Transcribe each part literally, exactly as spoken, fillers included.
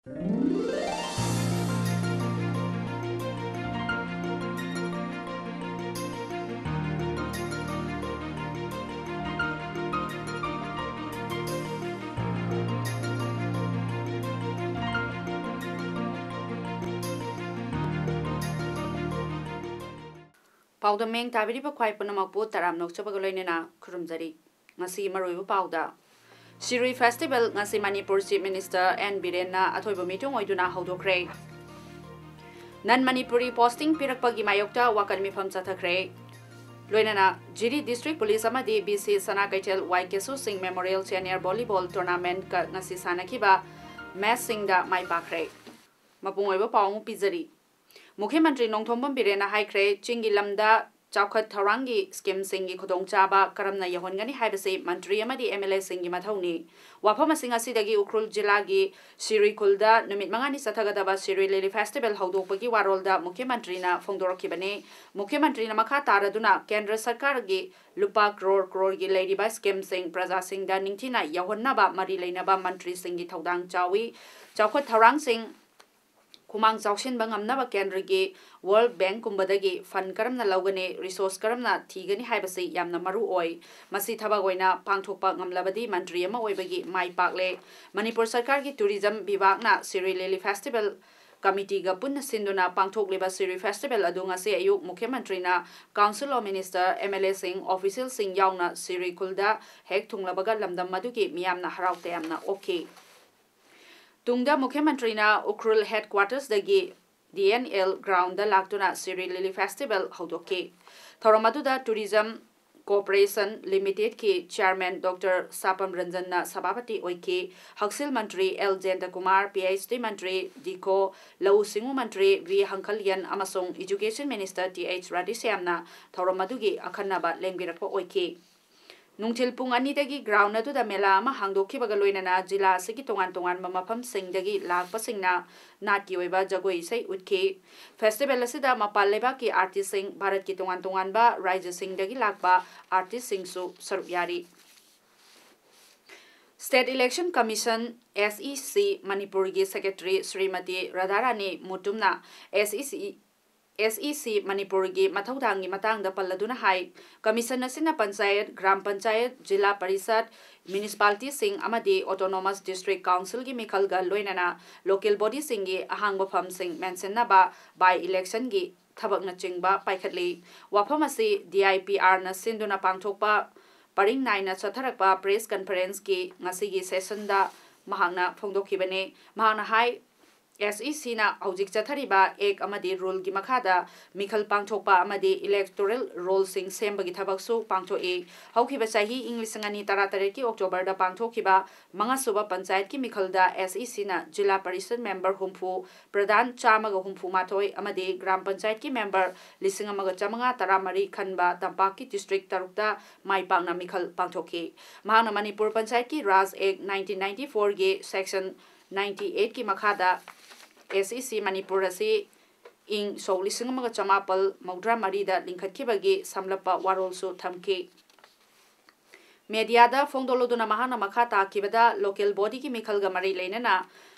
ꯄꯥꯎꯗꯝ ꯃꯤꯡ ꯇꯥꯕꯤꯔꯤꯕ ꯈ꯭ꯋꯥꯏ ꯄꯨꯝꯅꯃꯛꯄꯨ ꯇꯔꯥꯝꯅ ꯑꯣꯛꯆꯕꯒ ꯂꯣꯏꯅꯅ ꯈꯨꯔꯨꯝꯖꯔꯤ꯫ ꯉꯁꯤ ꯃꯔꯨꯑꯣꯏꯕ ꯄꯥꯎꯗ, ꯁꯤꯔꯨꯏ ꯐꯦꯁꯇꯤꯚꯦꯜ ꯉꯁꯤ ꯃꯅꯤꯄꯨꯔ ꯆꯤꯐ ꯃꯤꯅꯤꯁꯇꯔ ꯑꯦꯟ ꯕꯤꯔꯦꯟꯅ ꯑꯊꯣꯏꯕ ꯃꯤꯇꯨꯡ ꯑꯣꯏꯗꯨꯅ ꯍꯧꯗꯣꯛꯈ꯭ꯔꯦ꯫ ꯅꯟ ꯃꯅꯤꯄꯨꯔꯤ ꯄꯣꯁꯇꯤꯡ ꯄꯤꯔꯛꯄꯒꯤ ꯃꯥꯌꯣꯛꯇ ꯋꯥꯀꯠ ꯃꯤꯐꯝ ꯆꯠꯊꯈ꯭ꯔꯦ꯫ ꯂꯣꯏꯅꯅ ꯖꯤꯔꯤ ꯗꯤꯁꯇ꯭ꯔꯤꯛ ꯄꯨꯂꯤꯁ ꯑꯃꯗꯤ ꯕꯤ ꯁꯤ ꯁꯅꯥ ꯀꯩꯊꯦꯜ ꯋꯥꯏ ꯀꯦꯁꯨ ꯁꯤꯡ ꯃꯦꯃꯣꯔꯤꯌꯦꯜ ꯁꯦꯅꯤꯌꯔ ꯚꯣꯂꯤꯕꯣꯜ ꯇꯣꯔꯅꯥꯃꯦꯟꯠꯀ ꯉꯁꯤ ꯁꯥꯟꯅꯈꯤꯕ ꯃꯦꯆꯁꯤꯡꯗ ꯃꯥꯏ ꯄꯥꯛꯈ꯭ꯔꯦ꯫ ꯃꯄꯨꯡ ꯑꯣꯏꯕ ꯄꯥꯎ ꯑꯃꯨꯛ ꯄꯤꯖꯔꯤ꯫ ꯃꯨꯈ꯭ꯌ ꯃꯟꯇ꯭ꯔꯤ ꯅꯣꯡꯊꯣꯝꯕꯝ ꯕꯤꯔꯦꯟꯅ ꯍꯥꯏꯈ꯭ꯔꯦ, ꯆꯤꯡꯒꯤ ꯂꯝꯗ ꯆꯥꯎꯈꯠ ꯊꯧꯔꯥꯡꯒꯤ ꯁ꯭ꯀꯤꯝꯁꯤꯡꯒꯤ ꯈꯨꯗꯣꯡꯆꯥꯕ ꯀꯔꯝꯅ ꯌꯧꯍꯟꯒꯅꯤ ꯍꯥꯏꯕꯁꯤ ꯃꯟꯇ꯭ꯔꯤ ꯑꯃꯗꯤ ꯑꯦꯝ ꯑꯦꯜ ꯑꯦꯁꯤꯡꯒꯤ ꯃꯊꯧꯅꯤ꯫ ꯋꯥꯐꯝ ꯑꯁꯤꯡ ꯑꯁꯤꯗꯒꯤ ꯎꯈ꯭ꯔꯨꯜ ꯖꯤꯂꯥꯒꯤ ꯁꯤꯔꯨꯏ ꯈꯨꯜꯗ ꯅꯨꯃꯤꯠ ꯃꯉꯥꯅꯤ ꯆꯠꯊꯒꯗꯕ ꯁꯤꯔꯨꯏ ꯂꯤꯂꯤ ꯐꯦꯁꯇꯤꯚꯦꯜ ꯍꯧꯗꯣꯛꯄꯒꯤ ꯋꯥꯔꯣꯜꯗ ꯃꯨꯈ꯭ꯌ ꯃꯟꯇ꯭ꯔꯤꯅ ꯐꯣꯡꯗꯣꯔꯛꯈꯤꯕꯅꯤ꯫ ꯃꯨꯈ꯭ꯌ ꯃꯟꯇ꯭ꯔꯤꯅ ꯃꯈꯥ ꯇꯥꯔꯗꯨꯅ ꯀꯦꯟꯗ꯭ꯔ ꯁꯔꯀꯥꯔꯒꯤ ꯂꯨꯄꯥ ꯀ꯭ꯔꯣꯔ ꯀ꯭ꯔꯣꯔꯒꯤ ꯂꯩꯔꯤꯕ ꯁ꯭ꯀꯤꯝꯁꯤꯡ ꯄ꯭ꯔꯖꯥꯁꯤꯡꯗ ꯅꯤꯡꯊꯤꯅ ꯌꯧꯍꯟꯅꯕ ꯃꯔꯤ ꯂꯩꯅꯕ ꯃꯟꯇ꯭ꯔꯤꯁꯤꯡꯒꯤ ꯊꯧꯗꯥꯡ ꯆꯥꯎꯏ꯫ ꯆꯥꯎꯈꯠ ꯊꯧꯔꯥꯡꯁꯤꯡ ꯈꯨꯃꯥꯡ ꯆꯥꯎꯁꯤꯟꯕ ꯉꯝꯅꯕ ꯀꯦꯟꯗ꯭ꯔꯒꯤ ꯋꯥꯔꯜꯗ ꯕꯦꯡꯛꯀꯨꯝꯕꯗꯒꯤ ꯐꯟꯗ ꯀꯔꯝꯅ ꯂꯧꯒꯅꯤ, ꯔꯤꯁꯣꯔꯁ ꯀꯔꯝꯅ ꯊꯤꯒꯅꯤ ꯍꯥꯏꯕꯁꯤ ꯌꯥꯝꯅ ꯃꯔꯨ ꯑꯣꯏ꯫ ꯃꯁꯤ ꯊꯕꯛ ꯑꯣꯏꯅ ꯄꯥꯡꯊꯣꯛꯄ ꯉꯝꯂꯕꯗꯤ ꯃꯟꯇ꯭ꯔꯤ ꯑꯃ ꯑꯣꯏꯕꯒꯤ ꯃꯥꯏ ꯄꯥꯛꯂꯦ꯫ ꯃꯅꯤꯄꯨꯔ ꯁꯔꯀꯥꯔꯒꯤ ꯇꯨꯔꯤꯖꯝ ꯕꯤꯚꯥꯒꯅ ꯁꯤꯔꯨꯏ ꯂꯤꯂꯤ ꯐꯦꯁꯇꯤꯚꯦꯜ ꯀꯃꯤꯇꯤꯒ ꯄꯨꯟꯅ ꯁꯤꯟꯗꯨꯅ ꯄꯥꯡꯊꯣꯛꯂꯤꯕ ꯁꯤꯔꯨꯏ ꯐꯦꯁꯇꯤꯚꯦꯜ ꯑꯗꯨ ꯉꯁꯤ ꯑꯌꯨꯛ ꯃꯨꯈ꯭ꯌ ꯃꯟꯇ꯭ꯔꯤꯅ, council of minister, M L ꯑꯦꯁꯤꯡ, ꯑꯣꯐꯤꯁꯤꯌꯦꯜꯁꯤꯡ ꯌꯥꯎꯅ ꯁꯤꯔꯨꯏ ꯈꯨꯜꯗ ꯍꯦꯛ ꯊꯨꯡꯂꯕꯒ ꯂꯝꯗꯝ ꯑꯗꯨꯒꯤ ꯃꯤꯌꯥꯝꯅ ꯍꯔꯥꯎ ꯇꯌꯥꯝꯅ ꯑꯣꯛꯈꯤ꯫ ꯇꯨꯡꯗ ꯃꯨꯈ꯭ꯌ ꯃꯟꯇ꯭ꯔꯤꯅ ꯎꯈ꯭ꯔꯨꯜ ꯍꯦꯗꯀ꯭ꯋꯥꯇꯔꯁꯇꯒꯤ ꯗꯤ ꯑꯦꯟ ꯑꯦꯜ ꯒ꯭ꯔꯥꯎꯟꯗ ꯂꯥꯛꯇꯨꯅ ꯁꯤꯔꯨꯏ ꯂꯤꯂꯤ ꯐꯦꯁꯇꯤꯚꯦꯜ ꯍꯧꯗꯣꯛꯈꯤ꯫ ꯊꯧꯔꯝ ꯑꯗꯨꯗ ꯇꯨꯔꯤꯖꯝ ꯀꯣꯔꯄꯣꯔꯦꯁꯟ ꯂꯤꯃꯤꯇꯦꯗꯀꯤ ꯆꯤꯌꯥꯔꯃꯦꯟ ꯗꯣꯛꯇꯔ ꯁꯥꯄꯝ ꯔꯟꯖꯟꯅ ꯁꯚꯥꯄꯇꯤ ꯑꯣꯏꯈꯤ꯫ ꯍꯛꯁꯦꯜ ꯃꯟꯇ꯭ꯔꯤ ꯑꯦꯜ ꯖꯌꯟꯇꯀꯨꯃꯥꯔ, ꯄꯤ ꯑꯩꯆ ꯗꯤ ꯃꯟꯇ꯭ꯔꯤ ꯗꯤꯀꯣ, ꯂꯧꯎ ꯁꯤꯡꯎ ꯃꯟꯇ꯭ꯔꯤ ꯚꯤ ꯍꯪꯈꯜꯌꯟ ꯑꯃꯁꯨꯡ ꯏꯖꯨꯀꯦꯁꯟ ꯃꯤꯅꯤꯁꯇꯔ ꯇꯤ ꯑꯩꯆ ꯔꯥꯙꯦꯁ꯭ꯌꯥꯝꯅ ꯊꯧꯔꯝ ꯑꯗꯨꯒꯤ ꯑꯈꯟꯅꯕ ꯂꯦꯡꯕꯤꯔꯛꯄ ꯑꯣꯏꯈꯤ꯫ ꯅꯨꯡꯊꯤꯜ ꯄꯨꯡ ꯑꯅꯤꯗꯒꯤ ꯒ꯭ꯔꯥꯎꯟ ꯑꯗꯨꯗ ꯃꯦꯂꯥ ꯑꯃ ꯍꯥꯡꯗꯣꯛꯈꯤꯕꯒ ꯂꯣꯏꯅꯅ ꯖꯤꯂꯥ ꯑꯁꯤꯒꯤ ꯇꯣꯉꯥꯟ ꯇꯣꯉꯥꯟꯕ ꯃꯐꯝꯁꯤꯡꯗꯒꯤ ꯂꯥꯛꯄꯁꯤꯡꯅ ꯅꯥꯠꯀꯤ ꯑꯣꯏꯕ ꯖꯒꯣꯏ ꯏꯁꯩ ꯎꯠꯈꯤ꯫ ꯐꯦꯁꯇꯤꯚꯦꯜ ꯑꯁꯤꯗ ꯃꯄꯥꯟ ꯂꯩꯕꯥꯛꯀꯤ ꯑꯥꯔꯇꯤꯁꯁꯤꯡ, ꯚꯥꯔꯠꯀꯤ ꯇꯣꯉꯥꯟ ꯇꯣꯉꯥꯟꯕ ꯔꯥꯖ꯭ꯌꯁꯤꯡꯗꯒꯤ ꯂꯥꯛꯄ ꯑꯥꯔꯇꯤꯁꯁꯤꯡꯁꯨ ꯁꯔꯨꯛ ꯌꯥꯔꯤ꯫ State Election Commission, S E C, ꯃꯅꯤꯄꯨꯔꯒꯤ Secretary Shrimati ꯔꯥꯙꯥꯔꯥꯅꯤ ꯃꯨꯇꯨꯝꯅ S E C, S E C ꯃꯅꯤꯄꯨꯔꯒꯤ ꯃꯊꯧꯗꯥꯡꯒꯤ ꯃꯇꯥꯡꯗ ꯄꯜꯂꯗꯨꯅ ꯍꯥꯏ, Commission ꯑꯁꯤꯅ ꯄꯟꯆꯥꯌꯠ, ꯒ꯭ꯔꯥꯝ ꯄꯟꯆꯥꯌꯠ, ꯖꯤꯂꯥ ꯄꯔꯤꯁꯠ, municipalityꯁꯤꯡ ꯑꯃꯗꯤ Autonomous District Councilꯒꯤ ꯃꯤꯈꯜꯒ ꯂꯣꯏꯅꯅ local bodyꯁꯤꯡꯒꯤ ꯑꯍꯥꯡꯕ ꯐꯝꯁꯤꯡ ꯃꯦꯟꯁꯤꯟꯅꯕ by electionꯒꯤ ꯊꯕꯛꯅꯆꯤꯡꯕ ꯄꯥꯏꯈꯠꯂꯤ꯫ ꯋꯥꯐꯝ ꯑꯁꯤ D I P Rꯅ ꯁꯤꯟꯗꯨꯅ ꯄꯥꯡꯊꯣꯛꯄ ꯄꯔꯤꯡ ꯅꯥꯏꯅ ꯆꯠꯊꯔꯛꯄ press conferenceꯀꯤ ꯉꯁꯤꯒꯤ sessionꯗ ꯃꯍꯥꯛꯅ ꯐꯣꯡꯗꯣꯛꯈꯤꯕꯅꯤ꯫ ꯃꯍꯥꯛꯅ ꯍꯥꯏ, S E Cꯅ ꯍꯧꯖꯤꯛ ꯆꯠꯊꯔꯤꯕ Act ꯑꯃꯗꯤ ruleꯒꯤ ꯃꯈꯥꯗ ꯃꯤꯈꯜ ꯄꯥꯡꯊꯣꯛꯄ ꯑꯃꯗꯤ electoral rollꯁꯤꯡ ꯁꯦꯝꯕꯒꯤ ꯊꯕꯛꯁꯨ ꯄꯥꯡꯊꯣꯛꯏ꯫ ꯍꯧꯈꯤꯕ ꯆꯍꯤ ꯏꯪ ꯂꯤꯁꯤꯡ ꯑꯅꯤ ꯇꯔꯥꯇꯔꯦꯠꯀꯤ Octoberꯗ ꯄꯥꯡꯊꯣꯛꯈꯤꯕ ꯃꯉꯥꯁꯨꯕ ꯄꯟꯆꯥꯌꯠꯀꯤ ꯃꯤꯈꯜꯗ S E Cꯅ ꯖꯤꯂꯥ ꯄꯔꯤꯁꯠ member ꯍꯨꯝꯐꯨ, ꯄ꯭ꯔꯙꯥꯟ ꯆꯥꯝꯃꯒ ꯍꯨꯝꯐꯨ ꯃꯥꯊꯣꯏ ꯑꯃꯗꯤ ꯒ꯭ꯔꯥꯝ ꯄꯟꯆꯥꯌꯠꯀꯤ member ꯂꯤꯁꯤꯡ ꯑꯃꯒ ꯆꯥꯃꯉꯥ ꯇꯔꯥꯃꯔꯤ ꯈꯟꯕ ꯇꯝꯄꯥꯛꯀꯤ district ꯇꯔꯨꯛꯇ ꯃꯥꯏ ꯄꯥꯛꯅ ꯃꯤꯈꯜ ꯄꯥꯡꯊꯣꯛꯈꯤ꯫ ꯃꯍꯥꯛꯅ ꯃꯅꯤꯄꯨꯔ ꯄꯟꯆꯥꯌꯠꯀꯤ Raj Act nineteen ninety fourꯒꯤ section ninety eightꯀꯤ ꯃꯈꯥꯗ S E C ꯃꯅꯤꯄꯨꯔ ꯑꯁꯤ ꯏꯪ ꯁꯣꯛ ꯂꯤꯁꯤꯡ ꯑꯃꯒ ꯆꯃꯥꯄꯜ ꯃꯧꯗ꯭ꯔꯥ ꯃꯔꯤꯗ ꯂꯤꯡꯈꯠꯈꯤꯕꯒꯤ ꯁꯝꯂꯞꯄ ꯋꯥꯔꯣꯜꯁꯨ ꯊꯝꯈꯤ꯫ Mediaꯗ ꯐꯣꯡꯗꯣꯛꯂꯗꯨꯅ ꯃꯍꯥꯛꯅ ꯃꯈꯥ ꯇꯥꯈꯤꯕꯗ, local bodyꯒꯤ ꯃꯤꯈꯜꯒ ꯃꯔꯤ ꯂꯩꯅꯅ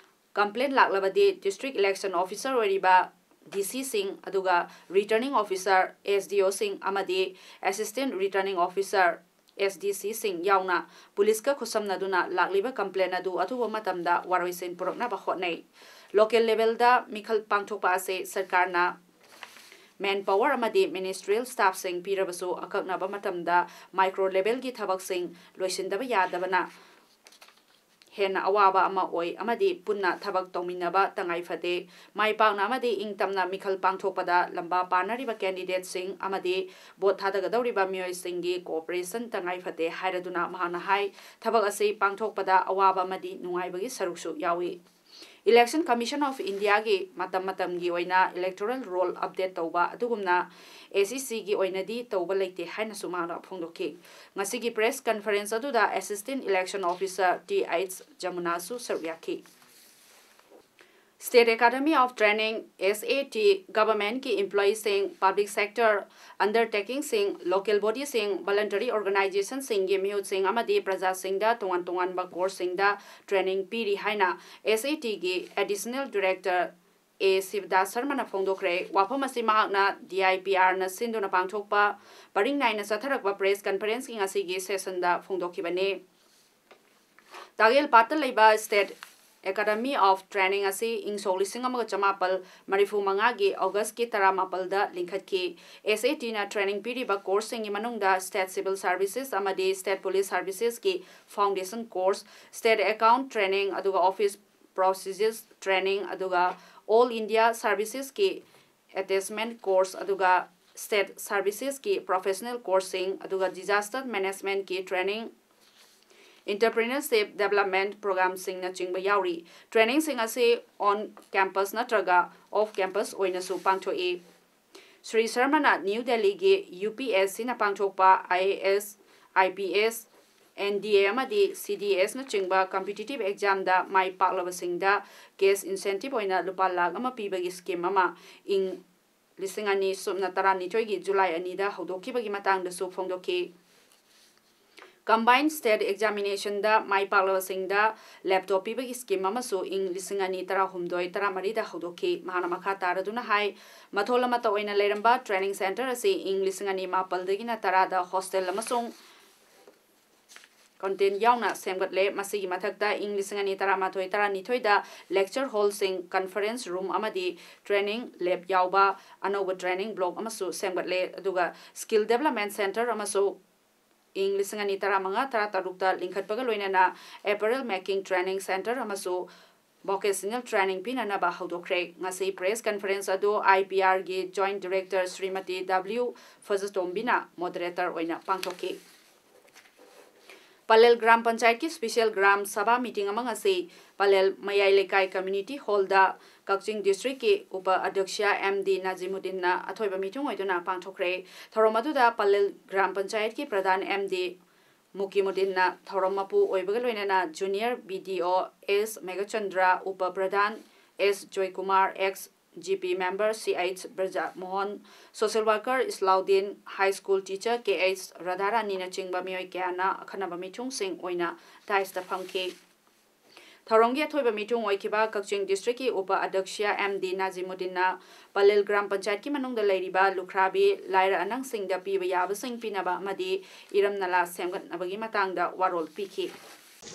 complaint ꯂꯥꯛꯂꯕꯗꯤ District Election Officer ꯑꯣꯏꯔꯤꯕ D Cꯁꯤꯡ, ꯑꯗꯨꯒ Returning Officer, S D Oꯁꯤꯡ ꯑꯃꯗꯤ Assistant Returning Officer, S D Cꯁꯤꯡ ꯌꯥꯎꯅ ꯄꯨꯂꯤꯁꯀ ꯈꯨꯠꯁꯝꯅꯗꯨꯅ ꯂꯥꯛꯂꯤꯕ complaint ꯑꯗꯨ ꯑꯊꯨꯕ ꯃꯇꯝꯗ ꯋꯥꯔꯣꯏꯁꯤꯟ ꯄꯨꯔꯛꯅꯕ ꯍꯣꯠꯅꯩ꯫ Local levelꯗ ꯃꯤꯈꯜ ꯄꯥꯡꯊꯣꯛꯄ ꯑꯁꯤ ꯁꯔꯀꯥꯔꯅ manpower ꯑꯃꯗꯤ ministerial staffꯁꯤꯡ ꯄꯤꯔꯕꯁꯨ, ꯑꯀꯛꯅꯕ ꯃꯇꯝꯗ micro levelꯒꯤ ꯊꯕꯛꯁꯤꯡ ꯂꯣꯏꯁꯤꯟꯗꯕ ꯌꯥꯗꯕꯅ ꯍꯦꯟꯅ ꯑꯋꯥꯕ ꯑꯃ ꯑꯣꯏ ꯑꯃꯗꯤ ꯄꯨꯟꯅ ꯊꯕꯛ ꯇꯧꯃꯤꯟꯅꯕ ꯇꯉꯥꯏ ꯐꯗꯦ꯫ ꯃꯥꯏ ꯄꯥꯛꯅ ꯑꯃꯗꯤ ꯏꯪ ꯇꯞꯅ ꯃꯤꯈꯜ ꯄꯥꯡꯊꯣꯛꯄꯗ ꯂꯝꯕꯥ ꯄꯥꯅꯔꯤꯕ candidateꯁꯤꯡ ꯑꯃꯗꯤ vote ꯊꯥꯗꯒꯗꯧꯔꯤꯕ ꯃꯤꯑꯣꯏꯁꯤꯡꯒꯤ cooperation ꯇꯉꯥꯏ ꯐꯗꯦ ꯍꯥꯏꯔꯗꯨꯅ ꯃꯍꯥꯛꯅ ꯍꯥꯏ, ꯊꯕꯛ ꯑꯁꯤ ꯄꯥꯡꯊꯣꯛꯄꯗ ꯑꯋꯥꯕ ꯑꯃꯗꯤ ꯅꯨꯡꯉꯥꯏꯕꯒꯤ ꯁꯔꯨꯛꯁꯨ ꯌꯥꯎꯏ꯫ Election Commission of Indiaꯒꯤ ꯃꯇꯝ ꯃꯇꯝꯒꯤ ꯑꯣꯏꯅ electoral roll update ꯇꯧꯕ ꯑꯗꯨꯒꯨꯝꯅ S E Cꯒꯤ ꯑꯣꯏꯅꯗꯤ ꯇꯧꯕ ꯂꯩꯇꯦ ꯍꯥꯏꯅꯁꯨ ꯃꯍꯥꯛꯅ ꯐꯣꯡꯗꯣꯛꯈꯤ꯫ ꯉꯁꯤꯒꯤ press conference ꯑꯗꯨꯗ Assistant Election Officer T H ꯖꯃꯨꯅꯥꯁꯨ ꯁꯔꯨꯛ ꯌꯥꯈꯤ꯫ State Academy of Training, S A T, government ꯀꯤ employee ꯁꯤꯡ, public sector undertaking ꯁꯤꯡ, local body ꯁꯤꯡ, voluntary organization ꯁꯤꯡꯒꯤ ꯃꯤꯍꯨꯠꯁꯤꯡ ꯑꯃꯗꯤ ꯄ꯭ꯔꯖꯥꯁꯤꯡꯗ ꯇꯣꯉꯥꯟ ꯇꯣꯉꯥꯟꯕ course ꯁꯤꯡꯗ training ꯄꯤꯔꯤ ꯍꯥꯏꯅ S A T ꯒꯤ Additional Director A ꯁꯤꯕꯗꯥꯁ ꯁꯔꯃꯅ ꯐꯣꯡꯗꯣꯛꯈ꯭ꯔꯦ꯫ ꯋꯥꯐꯝ ꯑꯁꯤ ꯃꯍꯥꯛꯅ D I P R ꯅ ꯁꯤꯟꯗꯨꯅ ꯄꯥꯡꯊꯣꯛꯄ ꯄꯔꯤꯡ ꯅꯥꯏꯅ ꯆꯠꯊꯔꯛꯄ press conference ꯀꯤ ꯉꯁꯤꯒꯤ session ꯗ ꯐꯣꯡꯗꯣꯛꯈꯤꯕꯅꯤ꯫ ꯇꯥꯒꯦꯜ ꯄꯥꯠꯇ ꯂꯩꯕ State Academy of Training ꯑꯁꯤ ꯏꯪ ꯁꯣꯛ ꯂꯤꯁꯤꯡ ꯑꯃꯒ ꯆꯃꯥꯄꯜ ꯃꯔꯤꯐꯨ ꯃꯉꯥꯒꯤ August ꯀꯤ ꯇꯔꯥꯃꯥꯄꯜꯗ ꯂꯤꯡꯈꯠꯈꯤ꯫ S A T ꯅ training ꯄꯤꯔꯤꯕ course ꯁꯤꯡꯒꯤ ꯃꯅꯨꯡꯗ State Civil Services ꯑꯃꯗꯤ State Police Services ꯀꯤ foundation course, State Account Training, ꯑꯗꯨꯒ Office Procedures Training, ꯑꯗꯨꯒ All India Services ꯀꯤ attachment course, ꯑꯗꯨꯒ State Services ꯀꯤ professional course ꯁꯤꯡ, ꯑꯗꯨꯒ Disaster Management ꯀꯤ training, Entrepreneurship Development Program ꯁꯤꯡꯅꯆꯤꯡꯕ ꯌꯥꯎꯔꯤ꯫ Training ꯁꯤꯡ ꯑꯁꯤ on campus ꯅꯠꯇ꯭ꯔꯒ off campus ꯑꯣꯏꯅꯁꯨ ꯄꯥꯡꯊꯣꯛꯏ꯫ ꯁ꯭ꯔꯤ ꯁꯔꯃꯅ ꯅ꯭ꯌꯨ ꯗꯦꯜꯂꯤꯒꯤ U P S C ꯅ ꯄꯥꯡꯊꯣꯛꯄ I A S, I P S, N D A ꯑꯃꯗꯤ C D S ꯅꯆꯤꯡꯕ competitive exam ꯗ ꯃꯥꯏ ꯄꯥꯛꯂꯕꯁꯤꯡꯗ cash incentive ꯑꯣꯏꯅ ꯂꯨꯄꯥ ꯂꯥꯈ ꯑꯃ ꯄꯤꯕꯒꯤ scheme ꯑꯃ ꯏꯪ ꯂꯤꯁꯤꯡ ꯑꯅꯤ ꯁꯨꯞꯅ ꯇꯔꯥꯅꯤꯊꯣꯏꯒꯤ July ꯑꯅꯤꯗ ꯍꯧꯗꯣꯛꯈꯤꯕꯒꯤ ꯃꯇꯥꯡꯗꯁꯨ ꯐꯣꯡꯗꯣꯛꯈꯤ꯫ Combined State Examination ꯗ ꯃꯥꯏ ꯄꯥꯛꯂꯕꯁꯤꯡꯗ laptop ꯄꯤꯕꯒꯤ scheme ꯑꯃꯁꯨ ꯏꯪ ꯂꯤꯁꯤꯡ ꯑꯅꯤ ꯇꯔꯥꯍꯨꯝꯗꯣꯏ ꯇꯔꯥꯃꯔꯤꯗ ꯍꯧꯗꯣꯛꯈꯤ꯫ ꯃꯍꯥꯛꯅ ꯃꯈꯥ ꯇꯥꯔꯗꯨꯅ ꯍꯥꯏ, ꯃꯊꯣꯜ ꯑꯃꯠꯇ ꯑꯣꯏꯅ ꯂꯩꯔꯝꯕ training center ꯑꯁꯤ ꯏꯪ ꯂꯤꯁꯤꯡ ꯑꯅꯤ ꯃꯥꯄꯜꯗꯒꯤꯅ ꯇꯔꯥꯗ hostel ꯑꯃꯁꯨꯡ content ꯌꯥꯎꯅ ꯁꯦꯝꯒꯠꯂꯦ꯫ ꯃꯁꯤꯒꯤ ꯃꯊꯛꯇ ꯏꯪ ꯂꯤꯁꯤꯡ ꯑꯅꯤ ꯇꯔꯥꯃꯥꯊꯣꯏ ꯇꯔꯥꯅꯤꯊꯣꯏꯗ lecture hall ꯁꯤꯡ, conference room ꯑꯃꯗꯤ training lab ꯌꯥꯎꯕ ꯑꯅꯧꯕ training block ꯑꯃꯁꯨ ꯁꯦꯝꯒꯠꯂꯦ꯫ ꯑꯗꯨꯒ Skill Development Center ꯑꯃꯁꯨ ꯏꯪ ꯂꯤꯁꯤꯡ ꯑꯅꯤ ꯇꯔꯥꯃꯉꯥ ꯇꯔꯥꯇꯔꯨꯛꯇ ꯂꯤꯡꯈꯠꯄꯒ ꯂꯣꯏꯅꯅ apparel making training center ꯑꯃꯁꯨ vocational training ꯄꯤꯅꯅꯕ ꯍꯧꯗꯣꯛꯈ꯭ꯔꯦ꯫ ꯉꯁꯤ press conference ꯑꯗꯨ I P R ꯒꯤ Joint Director Shrimati W ꯐꯖꯇꯣꯝꯕꯤꯅ moderator ꯑꯣꯏꯅ ꯄꯥꯡꯊꯣꯛꯈꯤ꯫ ꯄꯂꯦꯜ ꯒ꯭ꯔꯥꯝ ꯄꯟꯆꯥꯌꯠꯀꯤ special ꯒ꯭ꯔꯥꯝ ꯁꯚꯥ meeting ꯑꯃ ꯉꯁꯤ ꯄꯂꯦꯜ ꯃꯌꯥꯏ ꯂꯩꯀꯥꯏ community hall ꯗ ꯀꯛꯆꯤꯡ district ꯀꯤ ꯎꯄ ꯑꯗ꯭ꯌꯛꯁ M D ꯅꯥꯖꯤꯃꯨꯗꯤꯟꯅ ꯑꯊꯣꯏꯕ ꯃꯤꯊꯨꯡ ꯑꯣꯏꯗꯨꯅ ꯄꯥꯡꯊꯣꯛꯈ꯭ꯔꯦ꯫ ꯊꯧꯔꯝ ꯑꯗꯨꯗ ꯄꯂꯦꯜ ꯒ꯭ꯔꯥꯝ ꯄꯟꯆꯥꯌꯠꯀꯤ ꯄ꯭ꯔꯙꯥꯟ M D ꯃꯨꯀꯤꯃꯨꯗꯤꯟꯅ ꯊꯧꯔꯝ ꯃꯄꯨ ꯑꯣꯏꯕꯒ ꯂꯣꯏꯅꯅ junior B D O S Meghachandra, ꯎꯄ ꯄ꯭ꯔꯙꯥꯟ ꯑꯦꯁ Joykumar, ex G P member C H Brajmohan, social worker ꯏꯁꯂꯥꯎꯗꯤꯟ, high school teacher K H ꯔꯥꯙꯥꯔꯥꯅꯤꯅꯆꯤꯡꯕ ꯃꯤꯑꯣꯏ ꯀꯌꯥꯅ ꯑꯈꯟꯅꯕ ꯃꯤꯊꯨꯡꯁꯤꯡ ꯑꯣꯏꯅ dais ꯇ ꯐꯝꯈꯤ꯫ ꯊꯧꯔꯝꯒꯤ ꯑꯊꯣꯏꯕ ꯃꯤꯊꯨꯡ ꯑꯣꯏꯈꯤꯕ ꯀꯛꯆꯤꯡ district ꯀꯤ ꯎꯄ ꯑꯗ꯭ꯌꯛꯁ M D ꯅꯥꯖꯤꯃꯨꯗꯤꯟꯅ ꯄꯂꯦꯜ ꯒ꯭ꯔꯥꯝ ꯄꯟꯆꯥꯌꯠꯀꯤ ꯃꯅꯨꯡꯗ ꯂꯩꯔꯤꯕ ꯂꯨꯈ꯭ꯔꯥꯕꯤ ꯂꯥꯏꯔ ꯑꯅꯪꯁꯤꯡꯗ ꯄꯤꯕ ꯌꯥꯕꯁꯤꯡ ꯄꯤꯅꯕ ꯑꯃꯗꯤ ꯏꯔꯝ ꯅꯂꯥ ꯁꯦꯝꯒꯠꯅꯕꯒꯤ ꯃꯇꯥꯡꯗ ꯋꯥꯔꯣꯜ ꯄꯤꯈꯤ꯫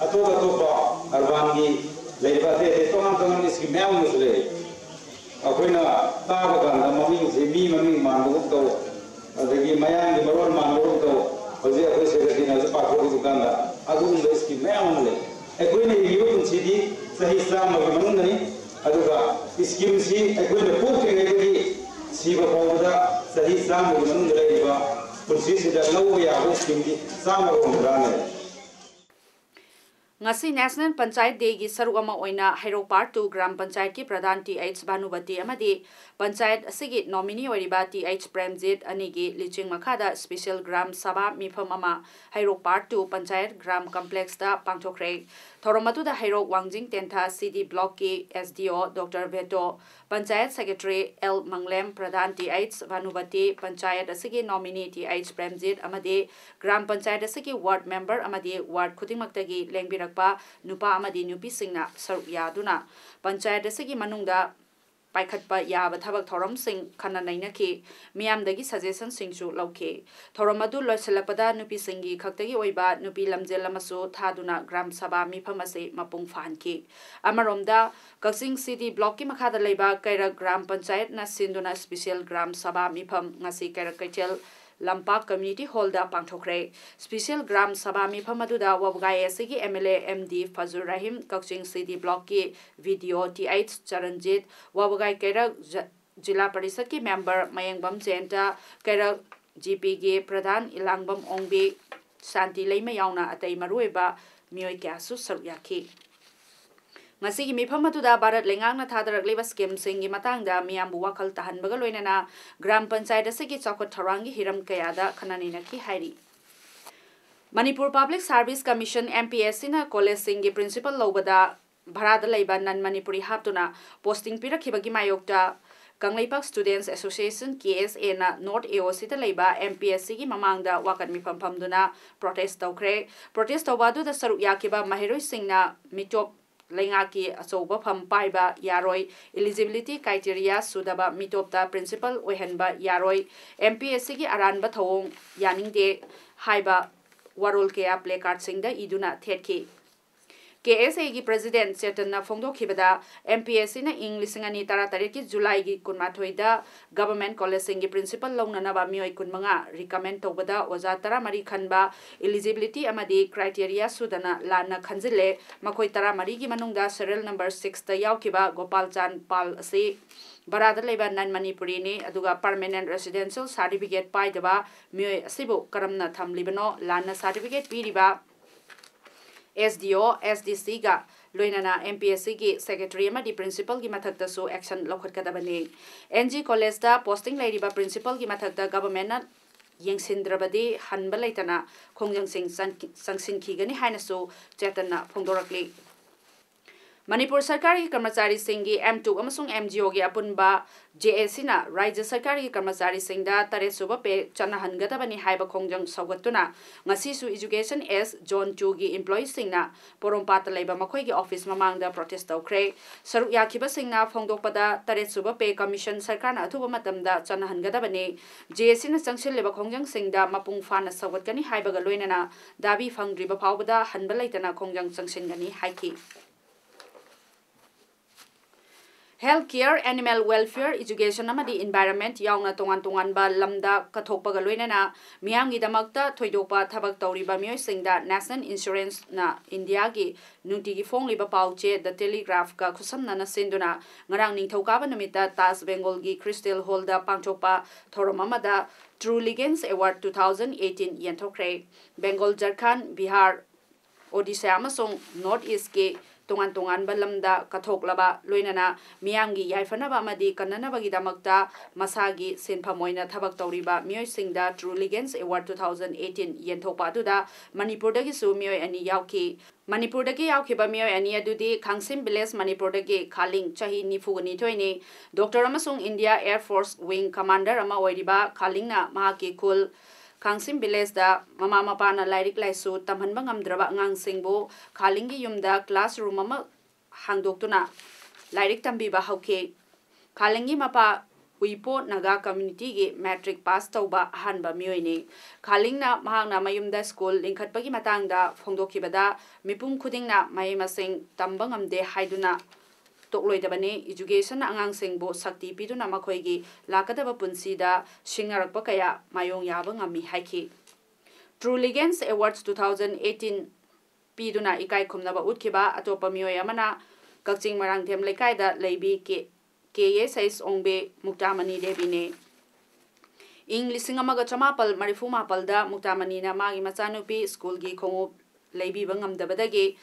ꯑꯇꯣꯞ ꯑꯇꯣꯞꯄ urban ꯒꯤ ꯂꯩꯔꯤꯕ ꯑꯇꯩ ꯑꯇꯩ ꯇꯣꯉꯥꯟ ꯇꯣꯉꯥꯟꯕ scheme ꯃꯌꯥꯝ ꯑꯃꯁꯨ ꯂꯩ꯫ ꯑꯩꯈꯣꯏꯅ ꯇꯥꯕ ꯀꯥꯟꯗ ꯃꯃꯤꯡꯁꯤ ꯃꯤ ꯃꯃꯤꯡ ꯃꯥꯟꯕꯒꯨꯝ ꯇꯧ, ꯑꯗꯒꯤ ꯃꯌꯥꯡꯒꯤ ꯃꯔꯣꯟ ꯃꯥꯟꯕꯒꯨꯝ ꯇꯧ꯫ ꯍꯧꯖꯤꯛ ꯑꯩꯈꯣꯏ secretary ꯅꯁꯨ ꯄꯥꯊꯣꯛꯈꯤꯕ ꯀꯥꯟꯗ ꯑꯗꯨꯒꯨꯝꯕ scheme ꯃꯌꯥꯝ ꯑꯃ ꯂꯩ꯫ ꯑꯩꯈꯣꯏꯅ ꯍꯤꯡꯂꯤꯕ ꯄꯨꯟꯁꯤꯗꯤ ꯆꯍꯤ ꯆꯥꯝꯃꯒꯤ ꯃꯅꯨꯡꯗꯅꯤ, ꯑꯗꯨꯒ scheme ꯁꯤ ꯑꯩꯈꯣꯏꯅ ꯄꯣꯛꯇ꯭ꯔꯤꯉꯩꯗꯒꯤ ꯁꯤꯕ ꯐꯥꯎꯕꯗ ꯆꯍꯤ ꯆꯥꯝꯃꯒꯤ ꯃꯅꯨꯡꯗ ꯂꯩꯔꯤꯕ ꯄꯨꯟꯁꯤꯁꯤꯗ ꯂꯧꯕ ꯌꯥꯕ scheme ꯗꯤ ꯆꯥꯝꯃꯒ ꯍꯨꯝꯗ꯭ꯔꯥꯅꯤ꯫ ꯉꯁꯤ National Panchayat Day ꯒꯤ ꯁꯔꯨꯛ ꯑꯃ ꯑꯣꯏꯅ ꯍꯩꯔꯣꯛ Part two ꯒ꯭ꯔꯥꯝ ꯄꯟꯆꯥꯌꯠꯀꯤ ꯄ꯭ꯔꯙꯥꯟ T H ꯚꯥꯅꯨꯕꯇꯤ ꯑꯃꯗꯤ ꯄꯟꯆꯥꯌꯠ ꯑꯁꯤꯒꯤ nominee ꯑꯣꯏꯔꯤꯕ T H ꯄ꯭ꯔꯦꯝꯖꯤꯠ ꯑꯅꯤꯒꯤ ꯂꯨꯆꯤꯡ ꯃꯈꯥꯗ special ꯒ꯭ꯔꯥꯝ ꯁꯚꯥ ꯃꯤꯐꯝ ꯑꯃ ꯍꯩꯔꯣꯛ Part two panchayat gram complex ꯇ ꯄꯥꯡꯊꯣꯛꯈ꯭ꯔꯦ꯫ ꯊꯧꯔꯝ ꯑꯗꯨꯗ ꯍꯩꯔꯣꯛ ꯋꯥꯡꯖꯤꯡ ꯇꯦꯟꯊꯥ C D block ꯀꯤ S D O Doctor ꯚꯦꯇꯣ, panchayat secretary L ꯃꯪꯂꯦꯝ, ꯄ꯭ꯔꯙꯥꯟ T H ꯚꯥꯅꯨꯕꯇꯤ, ꯄꯟꯆꯥꯌꯠ ꯑꯁꯤꯒꯤ nominee T H ꯄ꯭ꯔꯦꯝꯖꯤꯠ ꯑꯃꯗꯤ ꯒ꯭ꯔꯥꯝ ꯄꯟꯆꯥꯌꯠ ꯑꯁꯤꯒꯤ ward member ꯑꯃꯗꯤ ward ꯈꯨꯗꯤꯡꯃꯛꯇꯒꯤ ꯂꯦꯡꯕꯤꯔꯛꯄ ꯅꯨꯄꯥ ꯑꯃꯗꯤ ꯅꯨꯄꯤꯁꯤꯡꯅ ꯁꯔꯨꯛ ꯌꯥꯗꯨꯅ ꯄꯟꯆꯥꯌꯠ ꯑꯁꯤꯒꯤ ꯃꯅꯨꯡꯗ ꯄꯥꯏꯈꯠꯄ ꯌꯥꯕ ꯊꯕꯛ ꯊꯧꯔꯝꯁꯤꯡ ꯈꯟꯅ ꯅꯩꯅꯈꯤ꯫ ꯃꯤꯌꯥꯝꯗꯒꯤ suggestion ꯁꯤꯡꯁꯨ ꯂꯧꯈꯤ꯫ ꯊꯧꯔꯝ ꯑꯗꯨ ꯂꯣꯏꯁꯤꯜꯂꯛꯄꯗ ꯅꯨꯄꯤꯁꯤꯡꯒꯤ ꯈꯛꯇꯒꯤ ꯑꯣꯏꯕ ꯅꯨꯄꯤ ꯂꯝꯖꯦꯜ ꯑꯃꯁꯨ ꯊꯥꯗꯨꯅ ꯒ꯭ꯔꯥꯝ ꯁꯚꯥ ꯃꯤꯐꯝ ꯑꯁꯤ ꯃꯄꯨꯡ ꯐꯥꯍꯟꯈꯤ꯫ ꯑꯃꯔꯣꯝꯗ, ꯀꯛꯆꯤꯡ C D block ꯀꯤ ꯃꯈꯥꯗ ꯂꯩꯕ ꯀꯩꯔꯛ ꯒ꯭ꯔꯥꯝ ꯄꯟꯆꯥꯌꯠꯅ ꯁꯤꯟꯗꯨꯅ special ꯒ꯭ꯔꯥꯝ ꯁꯚꯥ ꯃꯤꯐꯝ ꯉꯁꯤ ꯀꯩꯔꯛ ꯀꯩꯊꯦꯜ ꯂꯝꯄꯥꯛ community hall ꯗ ꯄꯥꯡꯊꯣꯛꯈ꯭ꯔꯦ꯫ Special ꯒ꯭ꯔꯥꯝ ꯁꯚꯥ ꯃꯤꯐꯝ ꯑꯗꯨꯗ ꯋꯥꯕꯒꯥꯏ ꯑꯁꯤꯒꯤ M L A M D ꯐꯖꯨꯔ Rahim, Kakching C D block ꯀꯤ V D O T H ꯆꯔꯟꯖꯤꯠ, ꯋꯥꯕꯒꯥꯏ ꯀꯩꯔꯛ ꯖ-, ꯖꯤꯂꯥ ꯄꯔꯤꯁꯠꯀꯤ member ꯃꯌꯦꯡꯕꯝ ꯖꯌꯟꯇ, ꯀꯩꯔꯛ G P ꯒꯤ ꯄ꯭ꯔꯙꯥꯟ ꯏꯂꯥꯡꯕꯝ ꯑꯣꯡꯕꯤ, ꯁꯥꯟꯇꯤ ꯂꯩꯃ ꯌꯥꯎꯅ ꯑꯇꯩ ꯃꯔꯨꯑꯣꯏꯕ ꯃꯤꯑꯣꯏ ꯀꯌꯥꯁꯨ ꯁꯔꯨꯛ ꯌꯥꯈꯤ꯫ ꯉꯁꯤꯒꯤ ꯃꯤꯐꯝ ꯑꯗꯨꯗ ꯚꯥꯔꯠ ꯂꯩꯉꯥꯛꯅ ꯊꯥꯗꯔꯛꯂꯤꯕ scheme ꯁꯤꯡꯒꯤ ꯃꯇꯥꯡꯗ ꯃꯤꯌꯥꯝꯕꯨ ꯋꯥꯈꯜ ꯇꯥꯍꯟꯕꯒ ꯂꯣꯏꯅꯅ ꯒ꯭ꯔꯥꯝ ꯄꯟꯆꯥꯌꯠ ꯑꯁꯤꯒꯤ ꯆꯥꯎꯈꯠ ꯊꯧꯔꯥꯡꯒꯤ ꯍꯤꯔꯝ ꯀꯌꯥꯗ ꯈꯟꯅ ꯅꯩꯅꯈꯤ ꯍꯥꯏꯔꯤ꯫ Manipur Public Service Commission, M P S C ꯅ college ꯁꯤꯡꯒꯤ principal ꯂꯧꯕꯗ ꯚꯔꯥꯗ ꯂꯩꯕ ꯅꯟ ꯃꯅꯤꯄꯨꯔꯤ ꯍꯥꯞꯇꯨꯅ ꯄꯣꯁꯇꯤꯡ ꯄꯤꯔꯛꯈꯤꯕꯒꯤ ꯃꯥꯌꯣꯛꯇ ꯀꯪꯂꯩꯄꯥꯛ Students Association, ꯀꯦ ꯑꯦꯁ ꯑꯦꯅ ꯅꯣꯔꯠ ꯑꯦ ꯑꯣ ꯁꯤꯗ ꯂꯩꯕ ꯑꯦꯝ ꯄꯤ ꯑꯦꯁ ꯁꯤꯒꯤ ꯃꯃꯥꯡꯗ ꯋꯥꯀꯠ ꯃꯤꯐꯝ ꯐꯝꯗꯨꯅ ꯄ꯭ꯔꯣꯇꯦꯁ ꯇꯧꯈ꯭ꯔꯦ꯫ ꯄ꯭ꯔꯣꯇꯦꯁ ꯇꯧꯕ ꯑꯗꯨꯗ ꯁꯔꯨꯛ ꯌꯥꯈꯤꯕ ꯃꯍꯩꯔꯣꯏꯁꯤꯡꯅ ꯃꯤꯇꯣꯞ ꯂꯩꯉꯥꯛꯀꯤ ꯑꯆꯧꯕ ꯐꯝ ꯄꯥꯏꯕ ꯌꯥꯔꯣꯏ, eligibility criteria ꯁꯨꯗꯕ ꯃꯤꯇꯣꯞꯇ ꯄ꯭ꯔꯤꯟꯁꯤꯄꯜ ꯑꯣꯏꯍꯟꯕ ꯌꯥꯔꯣꯏ, ꯑꯦꯝ ꯄꯤ ꯑꯦꯁ ꯁꯤꯒꯤ ꯑꯔꯥꯟꯕ ꯊꯧꯑꯣꯡ ꯌꯥꯅꯤꯡꯗꯦ ꯍꯥꯏꯕ ꯋꯥꯔꯣꯜ ꯀꯌꯥ ꯄ꯭ꯂꯦꯀꯥꯔꯠꯁꯤꯡꯗ ꯏꯗꯨꯅ ꯊꯦꯠꯈꯤ꯫ ꯀꯦ ꯑꯦꯁ ꯑꯦꯒꯤ ꯄ꯭ꯔꯦꯁꯤꯗꯦꯟꯠ ꯆꯦꯇꯟꯅ ꯐꯣꯡꯗꯣꯛꯈꯤꯕꯗ, ꯑꯦꯝ ꯄꯤ ꯑꯦꯁ ꯁꯤꯅ ꯏꯪ ꯂꯤꯁꯤꯡ ꯑꯅꯤ ꯇꯔꯥꯇꯔꯦꯠꯀꯤ ꯖꯨꯂꯥꯏꯒꯤ ꯀꯨꯟꯃꯥꯊꯣꯏꯗ ꯒꯚꯔꯟꯃꯦꯟꯠ ꯀꯣꯂꯦꯖꯁꯤꯡꯒꯤ ꯄ꯭ꯔꯤꯟꯁꯤꯄꯜ ꯂꯧꯅꯅꯕ ꯃꯤꯑꯣꯏ ꯀꯨꯟꯃꯉꯥ ꯔꯤꯀꯃꯦꯟ ꯇꯧꯕꯗ ꯑꯣꯖꯥ ꯇꯔꯥꯃꯔꯤ ꯈꯟꯕ eligibility ꯑꯃꯗꯤ criteria ꯁꯨꯗꯅ ꯂꯥꯟꯅ ꯈꯟꯖꯤꯜꯂꯦ꯫ ꯃꯈꯣꯏ ꯇꯔꯥꯃꯔꯤꯒꯤ ꯃꯅꯨꯡꯗ serial number six ꯇ ꯌꯥꯎꯈꯤꯕ ꯒꯣꯄꯥꯜ ꯆꯥꯟ ꯄꯥꯜ ꯑꯁꯤ ꯚꯔꯥꯗ ꯂꯩꯕ ꯅꯟ ꯃꯅꯤꯄꯨꯔꯤꯅꯤ, ꯑꯗꯨꯒ permanent residential certificate ꯄꯥꯏꯗꯕ ꯃꯤꯑꯣꯏ ꯑꯁꯤꯕꯨ ꯀꯔꯝꯅ ꯊꯝꯂꯤꯕꯅꯣ? ꯂꯥꯟꯅ certificate ꯄꯤꯔꯤꯕ ꯑꯦꯁ ꯗꯤ ꯑꯣ, ꯑꯦꯁ ꯗꯤ ꯁꯤꯒ ꯂꯣꯏꯅꯅ ꯑꯦꯝ ꯄꯤ ꯑꯦꯁ ꯁꯤꯒꯤ ꯁꯦꯀ꯭ꯔꯦꯇꯔꯤ ꯑꯃꯗꯤ ꯄ꯭ꯔꯤꯟꯁꯤꯄꯜꯒꯤ ꯃꯊꯛꯇꯁꯨ ꯑꯦꯛꯁꯟ ꯂꯧꯈꯠꯀꯗꯕꯅꯤ꯫ ꯑꯦꯟ ꯖꯤ ꯀꯣꯂꯦꯖꯇ ꯄꯣꯁꯇꯤꯡ ꯂꯩꯔꯤꯕ ꯄ꯭ꯔꯤꯟꯁꯤꯄꯜꯒꯤ ꯃꯊꯛꯇ ꯒꯚꯔꯟꯃꯦꯟꯠꯅ ꯌꯦꯡꯁꯤꯟꯗ꯭ꯔꯕꯗꯤ ꯍꯟꯕ ꯂꯩꯇꯅ ꯈꯣꯡꯖꯪꯁꯤꯡ ꯆꯪ-, ꯆꯪꯁꯤꯟꯈꯤꯒꯅꯤ ꯍꯥꯏꯅꯁꯨ ꯆꯦꯇꯟꯅ ꯐꯣꯡꯗꯣꯔꯛꯂꯤ꯫ ꯃꯅꯤꯄꯨꯔ ꯁꯔꯀꯥꯔꯒꯤ ꯀꯔꯃꯆꯥꯔꯤꯁꯤꯡꯒꯤ ꯑꯦꯝ ꯇꯨ ꯑꯃꯁꯨꯡ ꯑꯦꯝ ꯖꯤ ꯑꯣꯒꯤ ꯑꯄꯨꯟꯕ ꯖꯦ ꯑꯦ ꯁꯤꯅ ꯔꯥꯖ꯭ꯌ ꯁꯔꯀꯥꯔꯒꯤ ꯀꯔꯃꯆꯥꯔꯤꯁꯤꯡꯗ ꯇꯔꯦꯠ ꯁꯨꯕ ꯄꯦ ꯆꯠꯅꯍꯟꯒꯗꯕꯅꯤ ꯍꯥꯏꯕ ꯈꯣꯡꯖꯪ ꯁꯧꯒꯠꯇꯨꯅ ꯉꯁꯤꯁꯨ Education S Zone two ꯒꯤ employee ꯁꯤꯡꯅ ꯄꯣꯔꯣꯝꯄꯥꯠꯇ ꯂꯩꯕ ꯃꯈꯣꯏꯒꯤ ꯑꯣꯐꯤꯁ ꯃꯃꯥꯡꯗ ꯄ꯭ꯔꯣꯇꯦꯁ ꯇꯧꯈ꯭ꯔꯦ꯫ ꯁꯔꯨꯛ ꯌꯥꯈꯤꯕꯁꯤꯡꯅ ꯐꯣꯡꯗꯣꯛꯄꯗ, ꯇꯔꯦꯠ ꯁꯨꯕ ꯄꯦ ꯀꯃꯤꯁꯟ ꯁꯔꯀꯥꯔꯅ ꯑꯊꯨꯕ ꯃꯇꯝꯗ ꯆꯠꯅꯍꯟꯒꯗꯕꯅꯤ꯫ ꯖꯦ ꯑꯦ ꯁꯤꯅ ꯆꯪꯁꯤꯜꯂꯤꯕ ꯈꯣꯡꯖꯪꯁꯤꯡꯗ ꯃꯄꯨꯡ ꯐꯥꯅ ꯁꯧꯒꯠꯀꯅꯤ ꯍꯥꯏꯕꯒ ꯂꯣꯏꯅꯅ ꯗꯥꯕꯤ ꯐꯪꯗ꯭ꯔꯤꯕ ꯐꯥꯎꯕꯗ ꯍꯟꯕ ꯂꯩꯇꯅ ꯈꯣꯡꯖꯪ ꯆꯪꯁꯤꯟꯒꯅꯤ ꯍꯥꯏꯈꯤ꯫ Health care, animal welfare, education ꯑꯃꯗꯤ environment ꯌꯥꯎꯅ ꯇꯣꯉꯥꯟ ꯇꯣꯉꯥꯟꯕ ꯂꯝꯗ ꯀꯠꯊꯣꯛꯄꯒ ꯂꯣꯏꯅꯅ ꯃꯤꯌꯥꯝꯒꯤꯗꯃꯛꯇ ꯊꯣꯏꯗꯣꯛꯄ ꯊꯕꯛ ꯇꯧꯔꯤꯕ ꯃꯤꯑꯣꯏꯁꯤꯡꯗ National Insurance ꯅ ꯏꯟꯗꯤꯌꯥꯒꯤ ꯅꯨꯡꯇꯤꯒꯤ ꯐꯣꯡꯂꯤꯕ ꯄꯥꯎꯆꯦ The Telegraph ꯀ ꯈꯨꯠꯁꯝꯅꯅ ꯁꯤꯟꯗꯨꯅ ꯉꯔꯥꯡ ꯅꯤꯡꯊꯧꯀꯥꯕ ꯅꯨꯃꯤꯠꯇ ꯇꯥꯖ ꯕꯦꯡꯒꯣꯜꯒꯤ Crystal Hall ꯗ ꯄꯥꯡꯊꯣꯛꯄ ꯊꯧꯔꯝ ꯑꯃꯗ Truligence Award two thousand eighteen ꯌꯦꯟꯊꯣꯛꯈ꯭ꯔꯦ꯫ Bengal, ꯖꯔꯈꯟ, ꯕꯤꯍꯥꯔ, ꯑꯣꯗꯤꯁꯥ ꯑꯃꯁꯨꯡ North East ꯀꯤ ꯇꯣꯉꯥꯟ ꯇꯣꯉꯥꯟꯕ ꯂꯝꯗ ꯀꯠꯊꯣꯛꯂꯕ, ꯂꯣꯏꯅꯅ ꯃꯤꯌꯥꯝꯒꯤ ꯌꯥꯏꯐꯅꯕ ꯑꯃꯗꯤ ꯀꯟꯅꯅꯕꯒꯤꯗꯃꯛꯇ ꯃꯁꯥꯒꯤ ꯁꯤꯟꯐꯝ ꯑꯣꯏꯅ ꯊꯕꯛ ꯇꯧꯔꯤꯕ ꯃꯤꯑꯣꯏꯁꯤꯡꯗ Truligence Award two thousand eighteen ꯌꯦꯟꯊꯣꯛꯄ ꯑꯗꯨꯗ ꯃꯅꯤꯄꯨꯔꯗꯒꯤꯁꯨ ꯃꯤꯑꯣꯏ ꯑꯅꯤ ꯌꯥꯎꯈꯤ꯫ ꯃꯅꯤꯄꯨꯔꯗꯒꯤ ꯌꯥꯎꯈꯤꯕ ꯃꯤꯑꯣꯏ ꯑꯅꯤ ꯑꯗꯨꯗꯤ ꯈꯥꯡꯁꯤꯝ ꯚꯤꯂꯦꯖ ꯃꯅꯤꯄꯨꯔꯗꯒꯤ ꯈꯥꯂꯤꯡ, ꯆꯍꯤ ꯅꯤꯐꯨꯒ ꯅꯤꯊꯣꯏꯅꯤ, ꯗꯣꯛꯇꯔ ꯑꯃꯁꯨꯡ India air force wing commander ꯑꯃ ꯑꯣꯏꯔꯤꯕ ꯈꯥꯂꯤꯡꯅ ꯃꯍꯥꯛꯀꯤ ꯈꯨꯜ ꯈꯥꯡꯁꯤꯝ ꯚꯤꯂꯦꯖꯇ ꯃꯃꯥ ꯃꯄꯥꯅ ꯂꯥꯏꯔꯤꯛ ꯂꯥꯏꯁꯨ ꯇꯝꯍꯟꯕ ꯉꯝꯗ꯭ꯔꯕ ꯑꯉꯥꯡꯁꯤꯡꯕꯨ ꯈꯥꯂꯤꯡꯒꯤ ꯌꯨꯝꯗ ꯀ꯭ꯂꯥꯁꯔꯨꯝ ꯑꯃ ꯍꯥꯡꯗꯣꯛꯇꯨꯅ ꯂꯥꯏꯔꯤꯛ ꯇꯝꯕꯤꯕ ꯍꯧꯈꯤ꯫ ꯈꯥꯂꯤꯡꯒꯤ ꯃꯄꯥ ꯎꯏꯄꯣ ꯅꯥꯒꯥ ꯀꯝꯃ꯭ꯌꯨꯅꯤꯇꯤꯒꯤ ꯃꯦꯇ꯭ꯔꯤꯛ ꯄꯥꯁ ꯇꯧꯕ ꯑꯍꯥꯟꯕ ꯃꯤꯑꯣꯏꯅꯤ꯫ ꯈꯥꯂꯤꯡꯅ ꯃꯍꯥꯛꯅ ꯃꯌꯨꯝꯗ ꯁ꯭ꯀꯨꯜ ꯂꯤꯡꯈꯠꯄꯒꯤ ꯃꯇꯥꯡꯗ ꯐꯣꯡꯗꯣꯛꯈꯤꯕꯗ, ꯃꯤꯄꯨꯝ ꯈꯨꯗꯤꯡꯅ ꯃꯍꯩ ꯃꯁꯤꯡ ꯇꯝꯕ ꯉꯝꯗꯦ ꯍꯥꯏꯗꯨꯅ ꯇꯣꯛꯂꯣꯏꯗꯕꯅꯤ꯫ Education ꯑꯉꯥꯡꯁꯤꯡꯕꯨ ꯁꯛꯇꯤ ꯄꯤꯗꯨꯅ ꯃꯈꯣꯏꯒꯤ ꯂꯥꯛꯀꯗꯕ ꯄꯨꯟꯁꯤꯗ ꯁꯤꯡꯅꯔꯛꯄ ꯀꯌꯥ ꯃꯥꯌꯣꯡ ꯌꯥꯕ ꯉꯝꯃꯤ ꯍꯥꯏꯈꯤ꯫ Truligence Awards two thousand eighteen ꯄꯤꯗꯨꯅ ꯏꯀꯥꯏ ꯈꯨꯝꯅꯕ ꯎꯠꯈꯤꯕ ꯑꯇꯣꯞꯄ ꯃꯤꯑꯣꯏ ꯑꯃꯅ ꯀꯛꯆꯤꯡ ꯃꯔꯥꯡꯊꯦꯝ ꯂꯩꯀꯥꯏꯗ ꯂꯩꯕꯤ ꯀꯦ, ꯀꯦ ꯑꯦꯁ ꯑꯩꯆ ꯑꯣꯡꯕꯤ ꯃꯨꯛꯇꯥꯃꯅꯤ ꯗꯦꯕꯤꯅꯤ꯫ ꯏꯪ ꯂꯤꯁꯤꯡ ꯑꯃꯒ ꯆꯃꯥꯄꯜ ꯃꯔꯤꯐꯨ ꯃꯥꯄꯜꯗ ꯃꯨꯛꯇꯥꯃꯅꯤꯅ ꯃꯥꯒꯤ ꯃꯆꯥꯅꯨꯄꯤ ꯁ꯭ꯀꯨꯜꯒꯤ ꯈꯣꯡꯎꯞ ꯂꯩꯕꯤꯕ ꯉꯝꯗꯕꯗꯒꯤ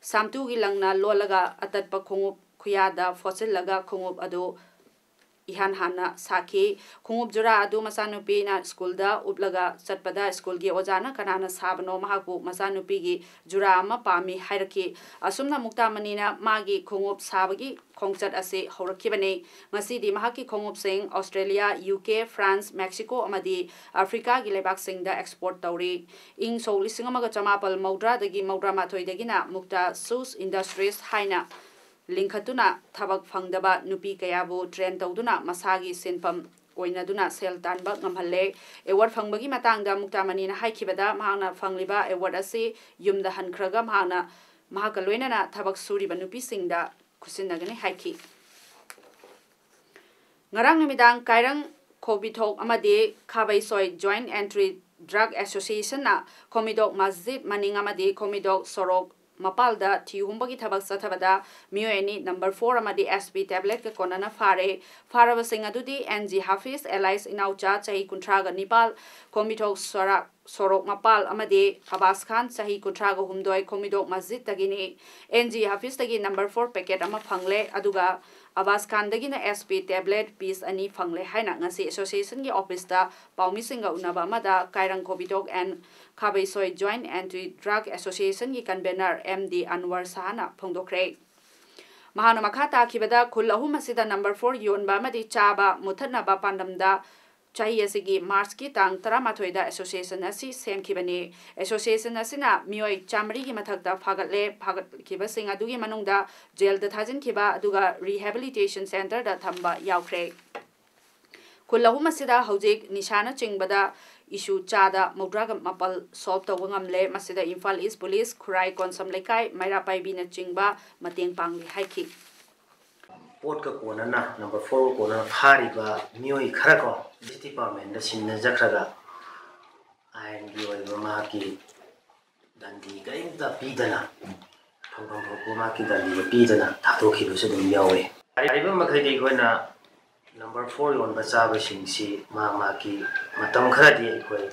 ꯁꯥꯝꯇꯨꯒꯤ ꯂꯪꯅ ꯂꯣꯜꯂꯒ ꯑꯇꯠꯄ ꯈꯣꯡꯎꯞ ꯈꯨꯌꯥꯗ ꯐꯣꯠꯆꯤꯜꯂꯒ ꯈꯣꯡꯎꯞ ꯑꯗꯨ ꯏꯍꯥꯟ ꯍꯥꯟꯅ ꯁꯥꯈꯤ꯫ ꯈꯣꯡꯎꯞ ꯖꯨꯔꯥ ꯑꯗꯨ ꯃꯆꯥꯅꯨꯄꯤꯅ ꯁ꯭ꯀꯨꯜꯗ ꯎꯞꯂꯒ ꯆꯠꯄꯗ ꯁ꯭ꯀꯨꯜꯒꯤ ꯑꯣꯖꯥꯅ ꯀꯅꯥꯅ ꯁꯥꯕꯅꯣ, ꯃꯍꯥꯛꯄꯨ ꯃꯆꯥꯅꯨꯄꯤꯒꯤ ꯖꯨꯔꯥ ꯑꯃ ꯄꯥꯝꯃꯤ ꯍꯥꯏꯔꯛꯈꯤ꯫ ꯑꯁꯨꯝꯅ ꯃꯨꯛꯇꯥꯃꯅꯤꯅ ꯃꯥꯒꯤ ꯈꯣꯡꯎꯞ ꯁꯥꯕꯒꯤ ꯈꯣꯡꯆꯠ ꯑꯁꯤ ꯍꯧꯔꯛꯈꯤꯕꯅꯤ꯫ ꯉꯁꯤꯗꯤ ꯃꯍꯥꯛꯀꯤ ꯈꯣꯡꯎꯞꯁꯤꯡ Australia, U K, France, Mexico ꯑꯃꯗꯤ ꯑꯐ꯭ꯔꯤꯀꯥꯒꯤ ꯂꯩꯕꯥꯛꯁꯤꯡꯗ ꯑꯦꯛꯁꯄꯣꯔꯠ ꯇꯧꯔꯤ꯫ ꯏꯪ ꯁꯣꯛ ꯂꯤꯁꯤꯡ ꯑꯃꯒ ꯆꯃꯥꯄꯜ ꯃꯧꯗ꯭ꯔꯥꯗꯒꯤ ꯃꯧꯗ꯭ꯔꯥ ꯃꯥꯊꯣꯏꯗꯒꯤꯅ ꯃꯨꯛꯇꯥ ꯁꯨꯁ ꯏꯟꯗꯁꯇ꯭ꯔꯤꯁ ꯍꯥꯏꯅ ꯂꯤꯡꯈꯠꯇꯨꯅ ꯊꯕꯛ ꯐꯪꯗꯕ ꯅꯨꯄꯤ ꯀꯌꯥꯕꯨ ꯇ꯭ꯔꯦꯟ ꯇꯧꯗꯨꯅ ꯃꯁꯥꯒꯤ ꯁꯤꯟꯐꯝ ꯑꯣꯏꯅꯗꯨꯅ ꯁꯦꯜ ꯇꯥꯟꯕ ꯉꯝꯍꯜꯂꯦ꯫ ꯑꯦꯋꯥꯔꯗ ꯐꯪꯕꯒꯤ ꯃꯇꯥꯡꯗ ꯃꯨꯛꯇꯥꯃꯅꯤꯅ ꯍꯥꯏꯈꯤꯕꯗ, ꯃꯍꯥꯛꯅ ꯐꯪꯂꯤꯕ ꯑꯦꯋꯥꯔꯗ ꯑꯁꯤ ꯌꯨꯝꯗ ꯍꯟꯈ꯭ꯔꯒ ꯃꯍꯥꯛꯅ, ꯃꯍꯥꯛꯀ ꯂꯣꯏꯅꯅ ꯊꯕꯛ ꯁꯨꯔꯤꯕ ꯅꯨꯄꯤꯁꯤꯡꯗ ꯈꯨꯠꯁꯤꯟꯅꯒꯅꯤ ꯍꯥꯏꯈꯤ꯫ ꯉꯔꯥꯡ ꯅꯨꯃꯤꯗꯥꯡ ꯀꯥꯏꯔꯪ ꯈꯣꯕꯤꯊꯣꯛ ꯑꯃꯗꯤ ꯈꯥꯕꯩꯁꯣꯏ Joint Entry Drug Associationꯅ ꯈꯣꯃꯤꯗꯣꯛ ꯃꯁꯖꯤꯗ ꯃꯅꯤꯡ ꯑꯃꯗꯤ ꯈꯣꯃꯤꯗꯣꯛ ꯁꯣꯔꯣꯛ ꯃꯄꯥꯜꯗ ꯊꯤꯍꯨꯝꯕꯒꯤ ꯊꯕꯛ ꯆꯠꯊꯕꯗ ꯃꯤꯑꯣꯏ ꯑꯅꯤ number four ꯑꯃꯗꯤ S P tabletꯀ ꯀꯣꯟꯅꯅ ꯐꯥꯔꯦ꯫ ꯐꯥꯔꯕꯁꯤꯡ ꯑꯗꯨꯗꯤ N G ꯍꯥꯐꯤꯖ alias ꯏꯅꯥꯎꯆꯥ, ꯆꯍꯤ ꯀꯨꯟꯊ꯭ꯔꯥꯒ ꯅꯤꯄꯥꯜ, ꯈꯣꯃꯤꯊꯣꯛ ꯁꯣꯔꯥꯛ ꯁꯣꯔꯣꯛ ꯃꯄꯥꯜ ꯑꯃꯗꯤ ꯑꯕꯥꯁ ꯈꯥꯟ, ꯆꯍꯤ ꯀꯨꯟꯊ꯭ꯔꯥꯒ ꯍꯨꯝꯗꯣꯏ, ꯈꯣꯡꯃꯤꯗꯣꯛ ꯃꯁꯖꯤꯗꯇꯒꯤꯅꯤ꯫ ꯑꯦꯟ ꯖꯤ ꯍꯥꯐꯤꯖꯇꯒꯤ number four packet ꯑꯃ ꯐꯪꯂꯦ, ꯑꯗꯨꯒ ꯑꯕꯥꯁ ꯈꯥꯟꯗꯒꯤꯅ S P tablet piece ꯑꯅꯤ ꯐꯪꯂꯦ ꯍꯥꯏꯅ ꯉꯁꯤ associationꯒꯤ officeꯇ ꯄꯥꯎꯃꯤꯁꯤꯡꯒ ꯎꯅꯕ ꯑꯃꯗ ꯀꯥꯏꯔꯪ ꯈꯣꯕꯤꯗꯣꯛ and ꯈꯥꯕꯩꯁꯣꯏ Joint Anti Drug Associationꯒꯤ convener M D ꯑꯟꯋꯔ ꯁꯍꯥꯅ ꯐꯣꯡꯗꯣꯛꯈ꯭ꯔꯦ꯫ ꯃꯍꯥꯛꯅ ꯃꯈꯥ ꯇꯥꯈꯤꯕꯗ, ꯈꯨꯜ ꯑꯍꯨꯝ ꯑꯁꯤꯗ number four ꯌꯣꯟꯕ ꯑꯃꯗꯤ ꯆꯥꯕ ꯃꯨꯊꯠꯅꯕ ꯄꯥꯟꯗꯝꯗ ꯆꯍꯤ ꯑꯁꯤꯒꯤ Marchꯀꯤ ꯇꯥꯡ ꯇꯔꯥꯃꯥꯊꯣꯏꯗ association ꯑꯁꯤ ꯁꯦꯝꯈꯤꯕꯅꯤ꯫ Association ꯑꯁꯤꯅ ꯃꯤꯑꯣꯏ ꯆꯥꯃꯔꯤꯒꯤ ꯃꯊꯛꯇ ꯐꯥꯒꯠꯂꯦ꯫ ꯐꯥꯒꯠꯈꯤꯕꯁꯤꯡ ꯑꯗꯨꯒꯤ ꯃꯅꯨꯡꯗ jailꯗ ꯊꯥꯖꯤꯟꯈꯤꯕ ꯑꯗꯨꯒ rehabilitation centreꯗ ꯊꯝꯕ ꯌꯥꯎꯈ꯭ꯔꯦ꯫ ꯈꯨꯜ ꯑꯍꯨꯝ ꯑꯁꯤꯗ ꯍꯧꯖꯤꯛ ꯅꯤꯁꯥꯅꯆꯤꯡꯕꯗ issue ꯆꯥꯗ ꯃꯧꯗ꯭ꯔꯥꯒ ꯃꯥꯄꯜ solve ꯇꯧꯕ ꯉꯝꯂꯦ꯫ ꯃꯁꯤꯗ ꯏꯝꯐꯥꯜ East Police, ꯈꯨꯔꯥꯏ ꯀꯣꯟꯁꯝ ꯂꯩꯀꯥꯏ, ꯃꯩꯔꯥ ꯄꯥꯏꯕꯤꯅꯆꯤꯡꯕ ꯃꯇꯦꯡ ꯄꯥꯡꯂꯤ ꯍꯥꯏꯈꯤ꯫ ꯄꯣꯠꯀ ꯀꯣꯟꯅꯅ, number fourꯒ ꯀꯣꯟꯅꯅ ꯐꯥꯔꯤꯕ ꯃꯤꯑꯣꯏ ꯈꯔ ꯀꯣ, police departmentꯗ ꯁꯤꯟꯅꯖꯈ꯭ꯔꯒ ꯑꯥꯏꯟꯒꯤ ꯑꯣꯏꯕ ꯃꯍꯥꯛꯀꯤ ꯗꯟꯗꯤ ꯀꯔꯤꯝꯇ ꯄꯤꯗꯅ, ꯐꯪꯐꯝ ꯊꯣꯛꯄ ꯃꯍꯥꯛꯀꯤ ꯗꯟꯗꯤꯗ ꯄꯤꯗꯅ ꯊꯥꯗꯣꯛꯈꯤꯕꯁꯨ ꯑꯗꯨꯝ ꯌꯥꯎꯋꯤ꯫ ꯍꯥꯏꯔꯤꯕ ꯃꯈꯩꯗꯤ ꯑꯩꯈꯣꯏꯅ number four ꯌꯣꯟꯕ ꯆꯥꯕꯁꯤꯡꯁꯤ ꯃꯍꯥꯛ ꯃꯍꯥꯛꯀꯤ ꯃꯇꯝ ꯈꯔꯗꯤ ꯑꯩꯈꯣꯏ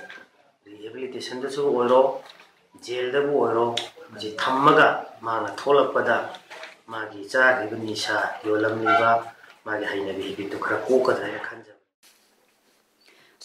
rehabilitationꯗꯁꯨ ꯑꯣꯏꯔꯣ, jailꯗꯕꯨ ꯑꯣꯏꯔꯣ, ꯃꯁꯤ ꯊꯝꯃꯒ ꯃꯥꯅ ꯊꯣꯛꯂꯛꯄꯗ ꯃꯥꯒꯤ ꯆꯥꯈ꯭ꯔꯤꯕ ꯅꯤꯁꯥ, ꯌꯣꯜꯂꯝꯂꯤꯕ ꯃꯥꯒꯤ ꯍꯩꯅꯕꯤ habitꯇꯨ ꯈꯔ ꯀꯣꯛꯀꯗ꯭ꯔꯥ ꯍꯥꯏꯅ ꯈꯟꯖꯕ꯫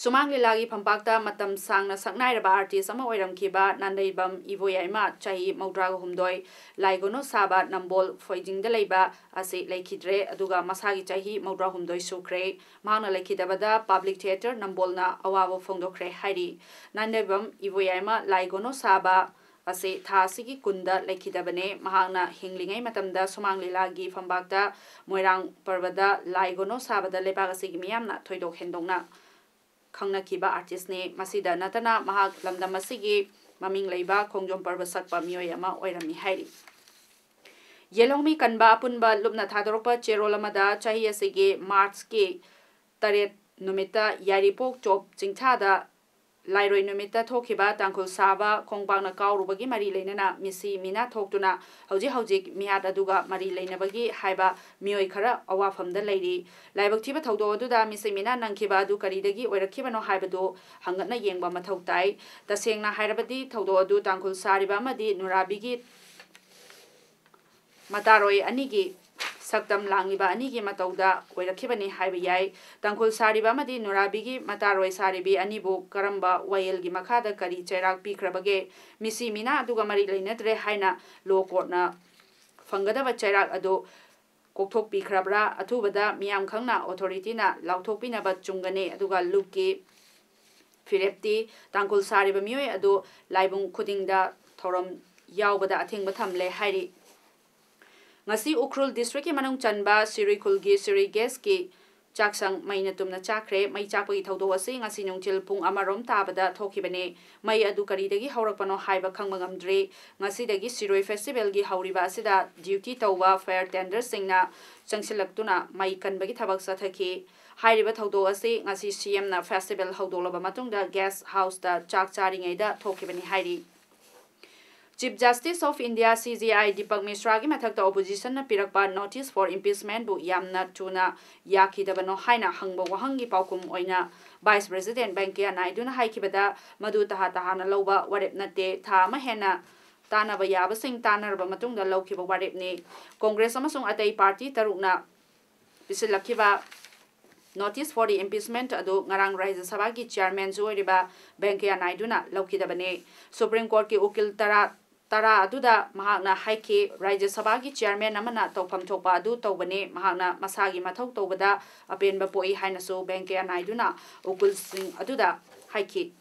ꯁꯨꯃꯥꯡ ꯂꯤꯂꯥꯒꯤ ꯐꯝꯄꯥꯛꯇ ꯃꯇꯝ ꯁꯥꯡꯅ ꯁꯛꯅꯥꯏꯔꯕ artist ꯑꯃ ꯑꯣꯏꯔꯝꯈꯤꯕ ꯅꯥꯟꯗꯩꯕꯝ ꯏꯕꯣꯌꯥꯏꯃ, ꯆꯍꯤ ꯃꯧꯗ꯭ꯔꯥꯒ ꯍꯨꯝꯗꯣꯏ, ꯂꯥꯏꯒꯣꯅꯣ ꯁꯥꯕ ꯅꯝꯕꯣꯜ ꯐꯣꯏꯖꯤꯡꯗ ꯂꯩꯕ ꯑꯁꯤ ꯂꯩꯈꯤꯗ꯭ꯔꯦ, ꯑꯗꯨꯒ ꯃꯁꯥꯒꯤ ꯆꯍꯤ ꯃꯧꯗ꯭ꯔꯥ ꯍꯨꯝꯗꯣꯏ ꯁꯨꯈ꯭ꯔꯦ꯫ ꯃꯍꯥꯛꯅ ꯂꯩꯈꯤꯗꯕꯗ Public Theatre ꯅꯝꯕꯣꯜꯅ ꯑꯋꯥꯕ ꯐꯣꯡꯗꯣꯛꯈ꯭ꯔꯦ ꯍꯥꯏꯔꯤ꯫ ꯅꯥꯟꯗꯩꯕꯝ ꯏꯕꯣꯌꯥꯏꯃ ꯂꯥꯏꯒꯣꯅꯣ ꯁꯥꯕ ꯑꯁꯤ ꯊꯥ ꯑꯁꯤꯒꯤ ꯀꯨꯟꯗ ꯂꯩꯈꯤꯗꯕꯅꯦ꯫ ꯃꯍꯥꯛꯅ ꯍꯤꯡꯂꯤꯉꯩ ꯃꯇꯝꯗ ꯁꯨꯃꯥꯡ ꯂꯤꯂꯥꯒꯤ ꯐꯝꯄꯥꯛꯇ ꯃꯣꯏꯔꯥꯡ ꯄꯔꯕꯗ ꯂꯥꯏꯒꯣꯅꯣ ꯁꯥꯕꯗ ꯂꯩꯕꯥꯛ ꯑꯁꯤꯒꯤ ꯃꯤꯌꯥꯝꯅ ꯊꯣꯏꯗꯣꯛ ꯍꯦꯟꯗꯣꯛꯅ ꯈꯪꯅꯈꯤꯕ artistꯅꯤ꯫ ꯃꯁꯤꯗ ꯅꯠꯇꯅ ꯃꯍꯥꯛ ꯂꯝꯗꯝ ꯑꯁꯤꯒꯤ ꯃꯃꯤꯡ ꯂꯩꯕ ꯈꯣꯡꯖꯣꯝ ꯄꯔꯕ ꯁꯛꯄ ꯃꯤꯑꯣꯏ ꯑꯃ ꯑꯣꯏꯔꯝꯃꯤ ꯍꯥꯏꯔꯤ꯫ ꯌꯦꯜꯍꯧꯃꯤ ꯀꯟꯕ ꯑꯄꯨꯟꯕ ꯂꯨꯞꯅ ꯊꯥꯗꯣꯔꯛꯄ ꯆꯦꯔꯣꯜ ꯑꯃꯗ ꯆꯍꯤ ꯑꯁꯤꯒꯤ Marchꯀꯤ ꯇꯔꯦꯠ ꯅꯨꯃꯤꯠꯇ ꯌꯥꯏꯔꯤꯄꯣꯛ ꯆꯣꯞ ꯆꯤꯡꯊꯥꯗ ꯂꯥꯏꯔꯣꯏ ꯅꯨꯃꯤꯠꯇ ꯊꯣꯛꯈꯤꯕ ꯇꯥꯡꯈꯨꯜ ꯁꯥꯕ ꯈꯣꯡꯄꯥꯛꯅ ꯀꯥꯎꯔꯨꯕꯒꯤ ꯃꯔꯤ ꯂꯩꯅꯅ ꯃꯤꯁꯤ ꯃꯤꯅꯥ ꯊꯣꯛꯇꯨꯅ ꯍꯧꯖꯤꯛ ꯍꯧꯖꯤꯛ ꯃꯤꯍꯥꯠ ꯑꯗꯨꯒ ꯃꯔꯤ ꯂꯩꯅꯕꯒꯤ ꯍꯥꯏꯕ ꯃꯤꯑꯣꯏ ꯈꯔ ꯑꯋꯥꯐꯝꯗ ꯂꯩꯔꯤ꯫ ꯂꯥꯏꯕꯛ ꯊꯤꯕ ꯊꯧꯗꯣꯛ ꯑꯗꯨꯗ ꯃꯤꯁꯤ ꯃꯤꯅꯥ ꯅꯪꯈꯤꯕ ꯑꯗꯨ ꯀꯔꯤꯗꯒꯤ ꯑꯣꯏꯔꯛꯈꯤꯕꯅꯣ ꯍꯥꯏꯕꯗꯨ ꯍꯪꯒꯠꯅ ꯌꯦꯡꯕ ꯃꯊꯧ ꯇꯥꯏ꯫ ꯇꯁꯦꯡꯅ ꯍꯥꯏꯔꯕꯗꯤ ꯊꯧꯗꯣꯛ ꯑꯗꯨ ꯇꯥꯡꯈꯨꯜ ꯁꯥꯔꯤꯕ ꯑꯃꯗꯤ ꯅꯨꯔꯥꯕꯤꯒꯤ ꯃꯇꯥꯔꯣꯏ ꯑꯅꯤꯒꯤ ꯁꯛꯇꯝ ꯂꯥꯡꯂꯤꯕ ꯑꯅꯤꯒꯤ ꯃꯇꯧꯗ ꯑꯣꯏꯔꯛꯈꯤꯕꯅꯤ ꯍꯥꯏꯕ ꯌꯥꯏ꯫ ꯇꯥꯡꯈꯨꯜ ꯁꯥꯔꯤꯕ ꯑꯃꯗꯤ ꯅꯨꯔꯥꯕꯤꯒꯤ ꯃꯇꯥꯔꯣꯏ ꯁꯥꯔꯤꯕꯤ ꯑꯅꯤꯕꯨ ꯀꯔꯝꯕ ꯋꯥꯌꯦꯜꯒꯤ ꯃꯈꯥꯗ ꯀꯔꯤ ꯆꯩꯔꯥꯛ ꯄꯤꯈ꯭ꯔꯕꯒꯦ? ꯃꯤꯁꯤ ꯃꯤꯅꯥ ꯑꯗꯨꯒ ꯃꯔꯤ ꯂꯩꯅꯗ꯭ꯔꯦ ꯍꯥꯏꯅ ꯂꯣ ꯀꯣꯔꯠꯅ ꯐꯪꯒꯗꯕ ꯆꯩꯔꯥꯛ ꯑꯗꯨ ꯀꯣꯛꯊꯣꯛꯄꯤꯈ꯭ꯔꯕ꯭ꯔꯥ? ꯑꯊꯨꯕꯗ ꯃꯤꯌꯥꯝ ꯈꯪꯅ ꯑꯣꯊꯣꯔꯤꯇꯤꯅ ꯂꯥꯎꯊꯣꯛꯄꯤꯅꯕ ꯆꯨꯝꯒꯅꯤ꯫ ꯑꯗꯨꯒ ꯂꯨꯞꯀꯤ ꯐꯤꯔꯦꯞꯇꯤ ꯇꯥꯡꯈꯨꯜ ꯁꯥꯔꯤꯕ ꯃꯤꯑꯣꯏ ꯑꯗꯨ ꯂꯥꯏꯕꯨꯡ ꯈꯨꯗꯤꯡꯗ ꯊꯧꯔꯝ ꯌꯥꯎꯕꯗ ꯑꯊꯤꯡꯕ ꯊꯝꯂꯦ ꯍꯥꯏꯔꯤ꯫ ꯉꯁꯤ ꯎꯈ꯭ꯔꯨꯜ ꯗꯤꯁꯇ꯭ꯔꯤꯛꯀꯤ ꯃꯅꯨꯡ ꯆꯟꯕ ꯁꯤꯔꯨꯏ ꯈꯨꯜꯒꯤ ꯁꯤꯔꯨꯏ ꯒꯦꯁꯀꯤ ꯆꯥꯛꯁꯪ ꯃꯩꯅ ꯇꯨꯝꯅ ꯆꯥꯛꯈ꯭ꯔꯦ꯫ ꯃꯩ ꯆꯥꯛꯄꯒꯤ ꯊꯧꯗꯣꯛ ꯑꯁꯤ ꯉꯁꯤ ꯅꯨꯡꯊꯤꯜ ꯄꯨꯡ ꯑꯃꯔꯣꯝ ꯇꯥꯕꯗ ꯊꯣꯛꯈꯤꯕꯅꯤ꯫ ꯃꯩ ꯑꯗꯨ ꯀꯔꯤꯗꯒꯤ ꯍꯧꯔꯛꯄꯅꯣ ꯍꯥꯏꯕ ꯈꯪꯕ ꯉꯝꯗ꯭ꯔꯤ꯫ ꯉꯁꯤꯗꯒꯤ ꯁꯤꯔꯣꯏ ꯐꯦꯁꯇꯤꯚꯦꯜꯒꯤ ꯍꯧꯔꯤꯕ ꯑꯁꯤꯗ ꯗ꯭ꯌꯨꯇꯤ ꯇꯧꯕ ꯐꯥꯌꯔ ꯇꯦꯟꯗꯔꯁꯤꯡꯅ ꯆꯪꯁꯤꯜꯂꯛꯇꯨꯅ ꯃꯩ ꯀꯟꯕꯒꯤ ꯊꯕꯛ ꯆꯠꯊꯈꯤ꯫ ꯍꯥꯏꯔꯤꯕ ꯊꯧꯗꯣꯛ ꯑꯁꯤ ꯉꯁꯤ ꯁꯤ ꯑꯦꯝꯅ ꯐꯦꯁꯇꯤꯚꯦꯜ ꯍꯧꯗꯣꯛꯂꯕ ꯃꯇꯨꯡꯗ ꯒꯦꯁ ꯍꯥꯎꯁꯇ ꯆꯥꯛ ꯆꯥꯔꯤꯉꯩꯗ ꯊꯣꯛꯈꯤꯕꯅꯤ ꯍꯥꯏꯔꯤ꯫ Chief Justice of India, C J I, Deepak ꯃꯤꯁ꯭ꯔꯥꯒꯤ ꯃꯊꯛꯇ ꯑꯣꯄꯣꯖꯤꯁꯟꯅ ꯄꯤꯔꯛꯄ notice for impeachment ꯕꯨ ꯌꯥꯝꯅ ꯊꯨꯅ ꯌꯥꯈꯤꯗꯕꯅꯣ ꯍꯥꯏꯅ ꯍꯪꯕ ꯋꯥꯍꯪꯒꯤ ꯄꯥꯎꯈꯨꯝ ꯑꯣꯏꯅ ꯚꯥꯏꯁ ꯄ꯭ꯔꯦꯁꯤꯗꯦꯟꯠ ꯚꯦꯡꯀꯌꯥ ꯅꯥꯏꯗꯨꯅ ꯍꯥꯏꯈꯤꯕꯗ, ꯃꯗꯨ ꯇꯍꯥ ꯇꯍꯥꯅ ꯂꯧꯕ ꯋꯥꯔꯦꯞ ꯅꯠꯇꯦ, ꯊꯥ ꯑꯃ ꯍꯦꯟꯅ ꯇꯥꯟꯅꯕ ꯌꯥꯕꯁꯤꯡ ꯇꯥꯟꯅꯔꯕ ꯃꯇꯨꯡꯗ ꯂꯧꯈꯤꯕ ꯋꯥꯔꯦꯞꯅꯤ꯫ ꯀꯣꯡꯒ꯭ꯔꯦꯁ ꯑꯃꯁꯨꯡ ꯑꯇꯩ party ꯇꯔꯨꯛꯅ ꯄꯤꯁꯤꯜꯂꯛꯈꯤꯕ notice for the impeachment ꯑꯗꯨ ꯉꯔꯥꯡ ꯔꯥꯖ꯭ꯌ ꯁꯚꯥꯒꯤ ꯆꯤꯌꯥꯔꯃꯦꯟꯁꯨ ꯑꯣꯏꯔꯤꯕ ꯚꯦꯡꯀꯌꯥ ꯅꯥꯏꯗꯨꯅ ꯂꯧꯈꯤꯗꯕꯅꯤ꯫ ꯁꯨꯄ꯭ꯔꯤꯝ ꯀꯣꯔꯠꯀꯤ ꯎꯀꯤꯜ ꯇꯔꯥ, ꯇꯔꯥ ꯑꯗꯨꯗ ꯃꯍꯥꯛꯅ ꯍꯥꯏꯈꯤ, ꯔꯥꯖ꯭ꯌ ꯁꯚꯥꯒꯤ ꯆꯤꯌꯥꯔꯃꯦꯟ ꯑꯃꯅ ꯇꯧꯐꯝ ꯊꯣꯛꯄ ꯑꯗꯨ ꯇꯧꯕꯅꯤ, ꯃꯍꯥꯛꯅ ꯃꯁꯥꯒꯤ ꯃꯊꯧ ꯇꯧꯕꯗ ꯑꯄꯦꯟꯕ ꯄꯣꯛꯏ ꯍꯥꯏꯅꯁꯨ ꯚꯦꯡꯀꯌꯥ ꯅꯥꯏꯗꯨꯅ ꯎꯀꯤꯜꯁꯤꯡ ꯑꯗꯨꯗ ꯍꯥꯏꯈꯤ꯫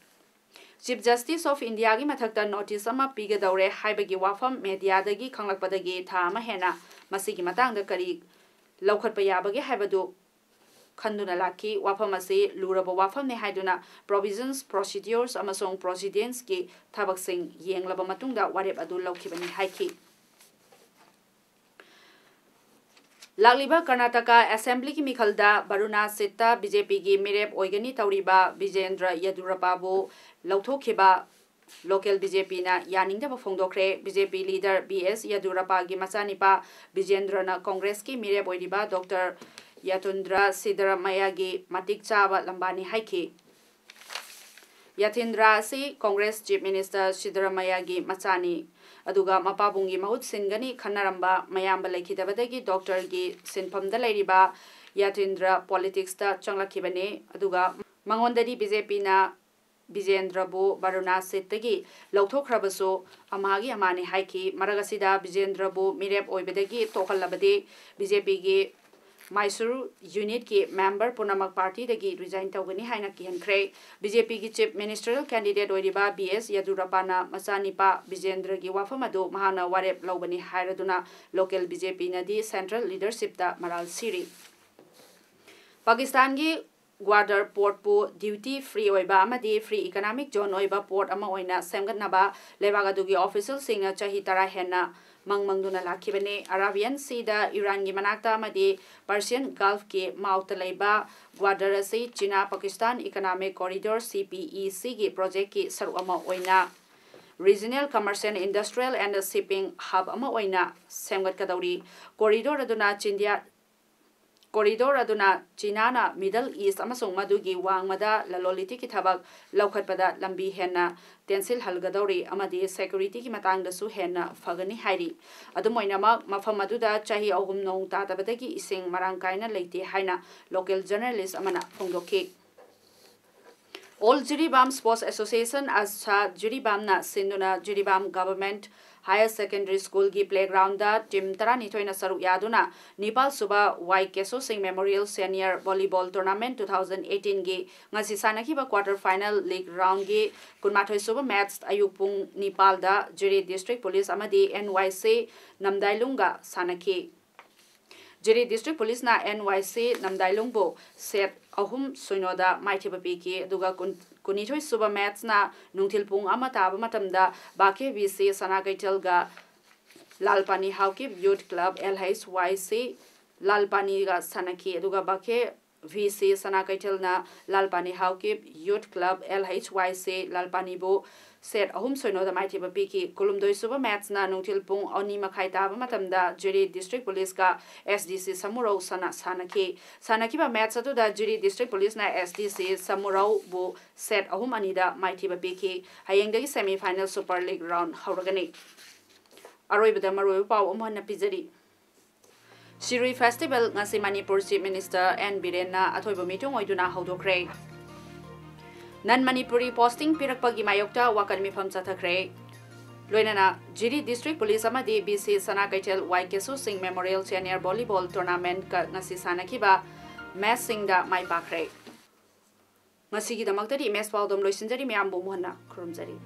Chief Justice of India ꯒꯤ ꯃꯊꯛꯇ notice ꯑꯃ ꯄꯤꯒꯗꯧꯔꯦ ꯍꯥꯏꯕꯒꯤ ꯋꯥꯐꯝ ꯃꯦꯗꯤꯌꯥꯗꯒꯤ ꯈꯪꯂꯛꯄꯗꯒꯤ ꯊꯥ ꯑꯃ ꯍꯦꯟꯅ ꯃꯁꯤꯒꯤ ꯃꯇꯥꯡꯗ ꯀꯔꯤ ꯂꯧꯈꯠꯄ ꯌꯥꯕꯒꯦ ꯍꯥꯏꯕꯗꯨ ꯈꯟꯗꯨꯅ ꯂꯥꯛꯈꯤ꯫ ꯋꯥꯐꯝ ꯑꯁꯤ ꯂꯨꯔꯕ ꯋꯥꯐꯝꯅꯤ ꯍꯥꯏꯗꯨꯅ provisions, procedures ꯑꯃꯁꯨꯡ precedents ꯀꯤ ꯊꯕꯛꯁꯤꯡ ꯌꯦꯡꯂꯕ ꯃꯇꯨꯡꯗ ꯋꯥꯔꯦꯞ ꯑꯗꯨ ꯂꯧꯈꯤꯕꯅꯤ ꯍꯥꯏꯈꯤ꯫ ꯂꯥꯛꯂꯤꯕ ꯀꯔꯅꯥꯇꯀꯥ ꯑꯦꯁꯦꯝꯕ꯭ꯂꯤꯒꯤ ꯃꯤꯈꯜꯗ ꯕꯔꯨꯅꯥ ꯁꯤꯠꯇ ꯕꯤ ꯖꯦ ꯄꯤꯒꯤ ꯃꯤꯔꯦꯞ ꯑꯣꯏꯒꯅꯤ ꯇꯧꯔꯤꯕ ꯕꯤꯖꯦꯟꯗ꯭ꯔ ꯌꯦꯗꯨꯔꯞꯄꯥꯕꯨ ꯂꯧꯊꯣꯛꯈꯤꯕ ꯂꯣꯀꯦꯜ ꯕꯤ ꯖꯦ ꯄꯤꯅ ꯌꯥꯅꯤꯡꯗꯕ ꯐꯣꯡꯗꯣꯛꯈ꯭ꯔꯦ꯫ ꯕꯤ ꯖꯦ ꯄꯤ ꯂꯤꯗꯔ ꯕꯤ ꯑꯦꯁ ꯌꯦꯗꯨꯔꯞꯄꯥꯒꯤ ꯃꯆꯥꯅꯤꯄꯥ ꯕꯤꯖꯦꯟꯗ꯭ꯔꯅ ꯀꯣꯡꯒ꯭ꯔꯦꯁꯀꯤ ꯃꯤꯔꯦꯞ ꯑꯣꯏꯔꯤꯕ ꯗꯣꯛꯇꯔ ꯌꯥꯇꯨꯟꯗ꯭ꯔ ꯁꯤꯗꯔꯃꯌꯥꯒꯤ ꯃꯇꯤꯛ ꯆꯥꯕ ꯂꯝꯕꯥꯅꯤ ꯍꯥꯏꯈꯤ꯫ ꯌꯥꯇꯤꯟꯗ꯭ꯔ ꯑꯁꯤ ꯀꯣꯡꯒ꯭ꯔꯦꯁ ꯆꯤꯐ ꯃꯤꯅꯤꯁꯇꯔ ꯁꯤꯗꯔꯃꯌꯥꯒꯤ ꯃꯆꯥꯅꯤ, ꯑꯗꯨꯒ ꯃꯄꯥꯕꯨꯡꯒꯤ ꯃꯍꯨꯠ ꯁꯤꯟꯒꯅꯤ ꯈꯟꯅꯔꯝꯕ ꯃꯌꯥꯝꯕ ꯂꯩꯈꯤꯗꯕꯗꯒꯤ ꯗꯣꯛꯇꯔꯒꯤ ꯁꯤꯟꯐꯝꯗ ꯂꯩꯔꯤꯕ ꯌꯥꯇꯤꯟꯗ꯭ꯔ ꯄꯣꯂꯤꯇꯤꯛꯁꯇ ꯆꯪꯂꯛꯈꯤꯕꯅꯤ꯫ ꯑꯗꯨꯒ ꯃꯉꯣꯟꯗꯗꯤ ꯕꯤ ꯖꯦ ꯄꯤꯅ ꯕꯤꯖꯦꯟꯗ꯭ꯔꯕꯨ ꯕꯔꯨꯅꯥ ꯁꯤꯠꯇꯒꯤ ꯂꯧꯊꯣꯛꯈ꯭ꯔꯕꯁꯨ ꯑꯃꯍꯥꯒꯤ ꯑꯃꯥꯅꯤ ꯍꯥꯏꯈꯤ꯫ ꯃꯔꯛ ꯑꯁꯤꯗ ꯕꯤꯖꯦꯟꯗ꯭ꯔꯕꯨ ꯃꯤꯔꯦꯞ ꯑꯣꯏꯕꯗꯒꯤ ꯇꯣꯛꯍꯜꯂꯕꯗꯤ ꯕꯤ ꯖꯦ ꯄꯤꯒꯤ ꯃꯥꯏꯁꯨꯔꯨ ꯌꯨꯅꯤꯠꯀꯤ ꯃꯦꯝꯕꯔ ꯄꯨꯝꯅꯃꯛ ꯄꯥꯔꯇꯤꯗꯒꯤ ꯔꯤꯖꯥꯏꯟ ꯇꯧꯒꯅꯤ ꯍꯥꯏꯅ ꯀꯤꯍꯟꯈ꯭ꯔꯦ꯫ ꯕꯤ ꯖꯦ ꯄꯤꯒꯤ ꯆꯤꯐ ꯃꯤꯅꯤꯁꯇꯔꯦꯜ ꯀꯦꯟꯗꯤꯗꯦꯠ ꯑꯣꯏꯔꯤꯕ ꯕꯤ ꯑꯦꯁ ꯌꯦꯗꯨꯔꯞꯄꯥꯅ ꯃꯆꯥꯅꯤꯄꯥ ꯕꯤꯖꯦꯟꯗ꯭ꯔꯒꯤ ꯋꯥꯐꯝ ꯑꯗꯨ ꯃꯍꯥꯛꯅ ꯋꯥꯔꯦꯞ ꯂꯧꯕꯅꯤ ꯍꯥꯏꯔꯗꯨꯅ ꯂꯣꯀꯦꯜ ꯕꯤ ꯖꯦ ꯄꯤꯅꯗꯤ ꯁꯦꯟꯇ꯭ꯔꯦꯜ ꯂꯤꯗꯔꯁꯤꯞꯇ ꯃꯔꯥꯜ ꯁꯤꯔꯤ꯫ ꯄꯥꯀꯤꯁꯇꯥꯟꯒꯤ ꯒ꯭ꯋꯥꯗꯔ ꯄꯣꯔꯠꯄꯨ ꯗ꯭ꯌꯨꯇꯤ ꯐ꯭ꯔꯤ ꯑꯣꯏꯕ ꯑꯃꯗꯤ ꯐ꯭ꯔꯤ ꯏꯀꯣꯅꯣꯃꯤꯛ ꯖꯣꯟ ꯑꯣꯏꯕ ꯄꯣꯔꯠ ꯑꯃ ꯑꯣꯏꯅ ꯁꯦꯝꯒꯠꯅꯕ ꯂꯩꯕꯥꯛ ꯑꯗꯨꯒꯤ ꯑꯣꯐꯤꯁꯤꯌꯦꯜꯁꯤꯡꯅ ꯆꯍꯤ ꯇꯔꯥ ꯍꯦꯟꯅ ꯃꯪ ꯃꯪꯗꯨꯅ ꯂꯥꯛꯈꯤꯕꯅꯤ꯫ ꯑꯔꯥꯕꯤꯌꯟ ꯁꯤꯗ ꯏꯔꯥꯟꯒꯤ ꯃꯅꯥꯛꯇ ꯑꯃꯗꯤ ꯄꯔꯁꯤꯌꯟ ꯒꯜꯐꯀꯤ ꯃꯥꯎꯠꯇ ꯂꯩꯕ ꯒ꯭ꯋꯥꯗꯔ ꯑꯁꯤ ꯆꯤꯅꯥ ꯄꯥꯀꯤꯁꯇꯥꯟ ꯏꯀꯣꯅꯣꯃꯤꯛ ꯀꯣꯔꯤꯗꯣꯔ, ꯁꯤ ꯄꯤ ꯏ ꯁꯤꯒꯤ ꯄ꯭ꯔꯣꯖꯦꯛꯀꯤ ꯁꯔꯨꯛ ꯑꯃ ꯑꯣꯏꯅ regional commercial, industrial and shipping hub ꯑꯃ ꯑꯣꯏꯅ ꯁꯦꯝꯒꯠꯀꯗꯧꯔꯤ꯫ ꯀꯣꯔꯤꯗꯣꯔ ꯑꯗꯨꯅ ꯆꯤꯟꯗꯤꯌꯥ ꯀꯣꯔꯤꯗꯣꯔ ꯑꯗꯨꯅ ꯆꯤꯅꯥꯅ ꯃꯤꯗꯜ ꯏꯁ꯭ꯠ ꯑꯃꯁꯨꯡ ꯃꯗꯨꯒꯤ ꯋꯥꯡꯃꯗ ꯂꯂꯣꯟ ꯏꯇꯤꯛꯀꯤ ꯊꯕꯛ ꯂꯧꯈꯠꯄꯗ ꯂꯝꯕꯤ ꯍꯦꯟꯅ ꯇꯦꯟꯁꯤꯜꯍꯜꯒꯗꯧꯔꯤ ꯑꯃꯗꯤ ꯁꯦꯀ꯭ꯌꯨꯔꯤꯇꯤꯒꯤ ꯃꯇꯥꯡꯗꯁꯨ ꯍꯦꯟꯅ ꯐꯒꯅꯤ ꯍꯥꯏꯔꯤ꯫ ꯑꯗꯨꯝ ꯑꯣꯏꯅꯃꯛ, ꯃꯐꯝ ꯑꯗꯨꯗ ꯆꯍꯤ ꯑꯍꯨꯝ ꯅꯣꯡ ꯇꯥꯗꯕꯗꯒꯤ ꯏꯁꯤꯡ ꯃꯔꯥꯡ ꯀꯥꯏꯅ ꯂꯩꯇꯦ ꯍꯥꯏꯅ ꯂꯣꯀꯦꯜ ꯖꯔꯅꯦꯂꯤꯁ꯭ꯠ ꯑꯃꯅ ꯐꯣꯡꯗꯣꯛꯈꯤ꯫ ꯑꯣꯜ ꯖꯤꯔꯤꯕꯥꯝ ꯁ꯭ꯄꯣꯔꯠꯁ ꯑꯦꯁꯣꯁꯤꯌꯦꯁꯟ, ꯑꯁꯥ ꯖꯤꯔꯤꯕꯥꯝꯅ ꯁꯤꯟꯗꯨꯅ ꯖꯤꯔꯤꯕꯥꯝ ꯒꯚꯔꯟꯃꯦꯟꯠ ꯍꯥꯌꯔ ꯁꯦꯀꯦꯟꯗꯔꯤ ꯁ꯭ꯀꯨꯜꯒꯤ ꯄ꯭ꯂꯦꯒ꯭ꯔꯥꯎꯟꯗ ꯇꯤꯝ ꯇꯔꯥꯅꯤꯊꯣꯏꯅ ꯁꯔꯨꯛ ꯌꯥꯗꯨꯅ Nipal Subba Y Kesho Singh memorial senior volleyball tournament two thousand ꯑꯩꯠꯇꯤꯟꯒꯤ ꯉꯁꯤ ꯁꯥꯟꯅꯈꯤꯕ ꯀ꯭ꯋꯥꯔꯇꯔ ꯐꯥꯏꯅꯦꯜ ꯂꯤꯒ ꯔꯥꯎꯟꯒꯤ ꯀꯨꯟꯃꯥꯊꯣꯏ ꯁꯨꯕ ꯃꯦꯆ ꯑꯌꯨꯛ ꯄꯨꯡ ꯅꯤꯄꯥꯜꯗ ꯖꯤꯔꯤ ꯗꯤꯁꯇ꯭ꯔꯤꯛ ꯄꯨꯂꯤꯁ ꯑꯃꯗꯤ ꯑꯦꯟ ꯋꯥꯏ ꯁꯤ ꯅꯝꯗꯥꯏꯂꯨꯡꯒ ꯁꯥꯟꯅꯈꯤ꯫ ꯖꯤꯔꯤ ꯗꯤꯁꯇ꯭ꯔꯤꯛ ꯄꯨꯂꯤꯁꯅ ꯑꯦꯟ ꯋꯥꯏ ꯁꯤ ꯅꯝꯗꯥꯏꯂꯨꯡꯕꯨ ꯁꯦꯠ ꯑꯍꯨꯝ ꯁꯤꯅꯣꯗ ꯃꯥꯏꯊꯤꯕ ꯄꯤꯈꯤ, ꯑꯗꯨꯒ ꯀꯨꯟ-, ꯀꯨꯟꯅꯤꯊꯣꯏ ꯁꯨꯕ ꯃꯦꯆꯅ ꯅꯨꯡꯊꯤꯜ ꯄꯨꯡ ꯑꯃ ꯇꯥꯕ ꯃꯇꯝꯗ ꯕꯥꯀꯦ ꯕꯤ ꯁꯤ ꯁꯅꯥ ꯀꯩꯊꯦꯜꯒ ꯂꯥꯜꯄꯥꯅꯤ Haokip youth club, L H ꯋꯥꯏ ꯁꯤ, ꯂꯥꯜꯄꯥꯅꯤꯒ ꯁꯥꯟꯅꯈꯤ꯫ ꯑꯗꯨꯒ ꯕꯥꯈꯦ ꯚꯤ ꯁꯤ ꯁꯅꯥ ꯀꯩꯊꯦꯜꯅ ꯂꯥꯜꯄꯥꯅꯤ ꯍꯥꯎꯀꯤꯞ ꯌꯨꯠ ꯀ꯭ꯂꯕ, ꯑꯦꯜ ꯑꯩꯆ ꯋꯥꯏ ꯁꯤ ꯂꯥꯜꯄꯥꯅꯤꯕꯨ ꯁꯦꯠ ꯑꯍꯨꯝ ꯁꯣꯏꯅꯣꯗ ꯃꯥꯏꯊꯤꯕ ꯄꯤꯈꯤ꯫ ꯀꯨꯟꯍꯨꯝꯗꯣꯏ ꯁꯨꯕ ꯃꯦꯠꯁꯅ ꯅꯨꯡꯊꯤꯜ ꯄꯨꯡ ꯑꯅꯤ ꯃꯈꯥꯏ ꯇꯥꯕ ꯃꯇꯝꯗ ꯖꯤꯔꯤ ꯗꯤꯁꯇ꯭ꯔꯤꯛ ꯄꯨꯂꯤꯁꯀ ꯑꯦꯁ ꯗꯤ ꯁꯤ ꯁꯃꯨꯔꯧ ꯁꯅ ꯁꯥꯟꯅꯈꯤ꯫ ꯁꯥꯟꯅꯈꯤꯕ ꯃꯦꯠꯁ ꯑꯗꯨꯗ ꯖꯤꯔꯤ ꯗꯤꯁꯇ꯭ꯔꯤꯛ ꯄꯨꯂꯤꯁꯅ ꯑꯦꯁ ꯗꯤ ꯁꯤ ꯁꯃꯨꯔꯧꯕꯨ ꯁꯦꯠ ꯑꯍꯨꯝ ꯑꯅꯤꯗ ꯃꯥꯏꯊꯤꯕ ꯄꯤꯈꯤ꯫ ꯍꯌꯦꯡꯗꯒꯤ semi final super league round ꯍꯧꯔꯒꯅꯤ꯫ ꯑꯔꯣꯏꯕꯗ ꯃꯔꯨꯑꯣꯏꯕ ꯄꯥꯎ ꯑꯃꯨꯛ ꯍꯟꯅ ꯄꯤꯖꯔꯤ꯫ ꯁꯤꯔꯨꯏ ꯐꯦꯁꯇꯤꯚꯦꯜ ꯉꯁꯤ ꯃꯅꯤꯄꯨꯔ ꯆꯤꯐ ꯃꯤꯅꯤꯁꯇꯔ ꯑꯦꯟ ꯕꯤꯔꯦꯟꯅ ꯑꯊꯣꯏꯕ ꯃꯤꯊꯨꯡ ꯑꯣꯏꯗꯨꯅ ꯍꯧꯗꯣꯛꯈ꯭ꯔꯦ꯫ ꯅꯟ ꯃꯅꯤꯄꯨꯔꯤ ꯄꯣꯁꯇꯤꯡ ꯄꯤꯔꯛꯄꯒꯤ ꯃꯥꯌꯣꯛꯇ ꯋꯥꯀꯠ ꯃꯤꯐꯝ ꯆꯠꯊꯈ꯭ꯔꯦ꯫ ꯂꯣꯏꯅꯅ ꯖꯤꯔꯤ ꯗꯤꯁꯇ꯭ꯔꯤꯛ ꯄꯨꯂꯤꯁ ꯑꯃꯗꯤ ꯕꯤ ꯁꯤ ꯁꯅꯥ ꯀꯩꯊꯦꯜ ꯋꯥꯏ ꯀꯦꯁꯨ ꯁꯤꯡ ꯃꯦꯃꯣꯔꯤꯌꯦꯜ ꯁꯦꯅꯤꯌꯔ ꯚꯣꯂꯤꯕꯣꯜ ꯇꯣꯔꯅꯥꯃꯦꯟꯠꯀ ꯉꯁꯤ ꯁꯥꯟꯅꯈꯤꯕ ꯃꯦꯆꯁꯤꯡꯗ ꯃꯥꯏ ꯄꯥꯛꯈ꯭ꯔꯦ꯫ ꯉꯁꯤꯒꯤꯗꯃꯛꯇꯗꯤ ꯃꯦꯆ ꯄꯥꯎꯗꯝ ꯂꯣꯏꯁꯤꯟꯖꯔꯤ꯫ ꯃꯌꯥꯝꯕꯨ ꯑꯃꯨꯛ ꯍꯟꯅ ꯈꯨꯔꯨꯝꯖꯔꯤ꯫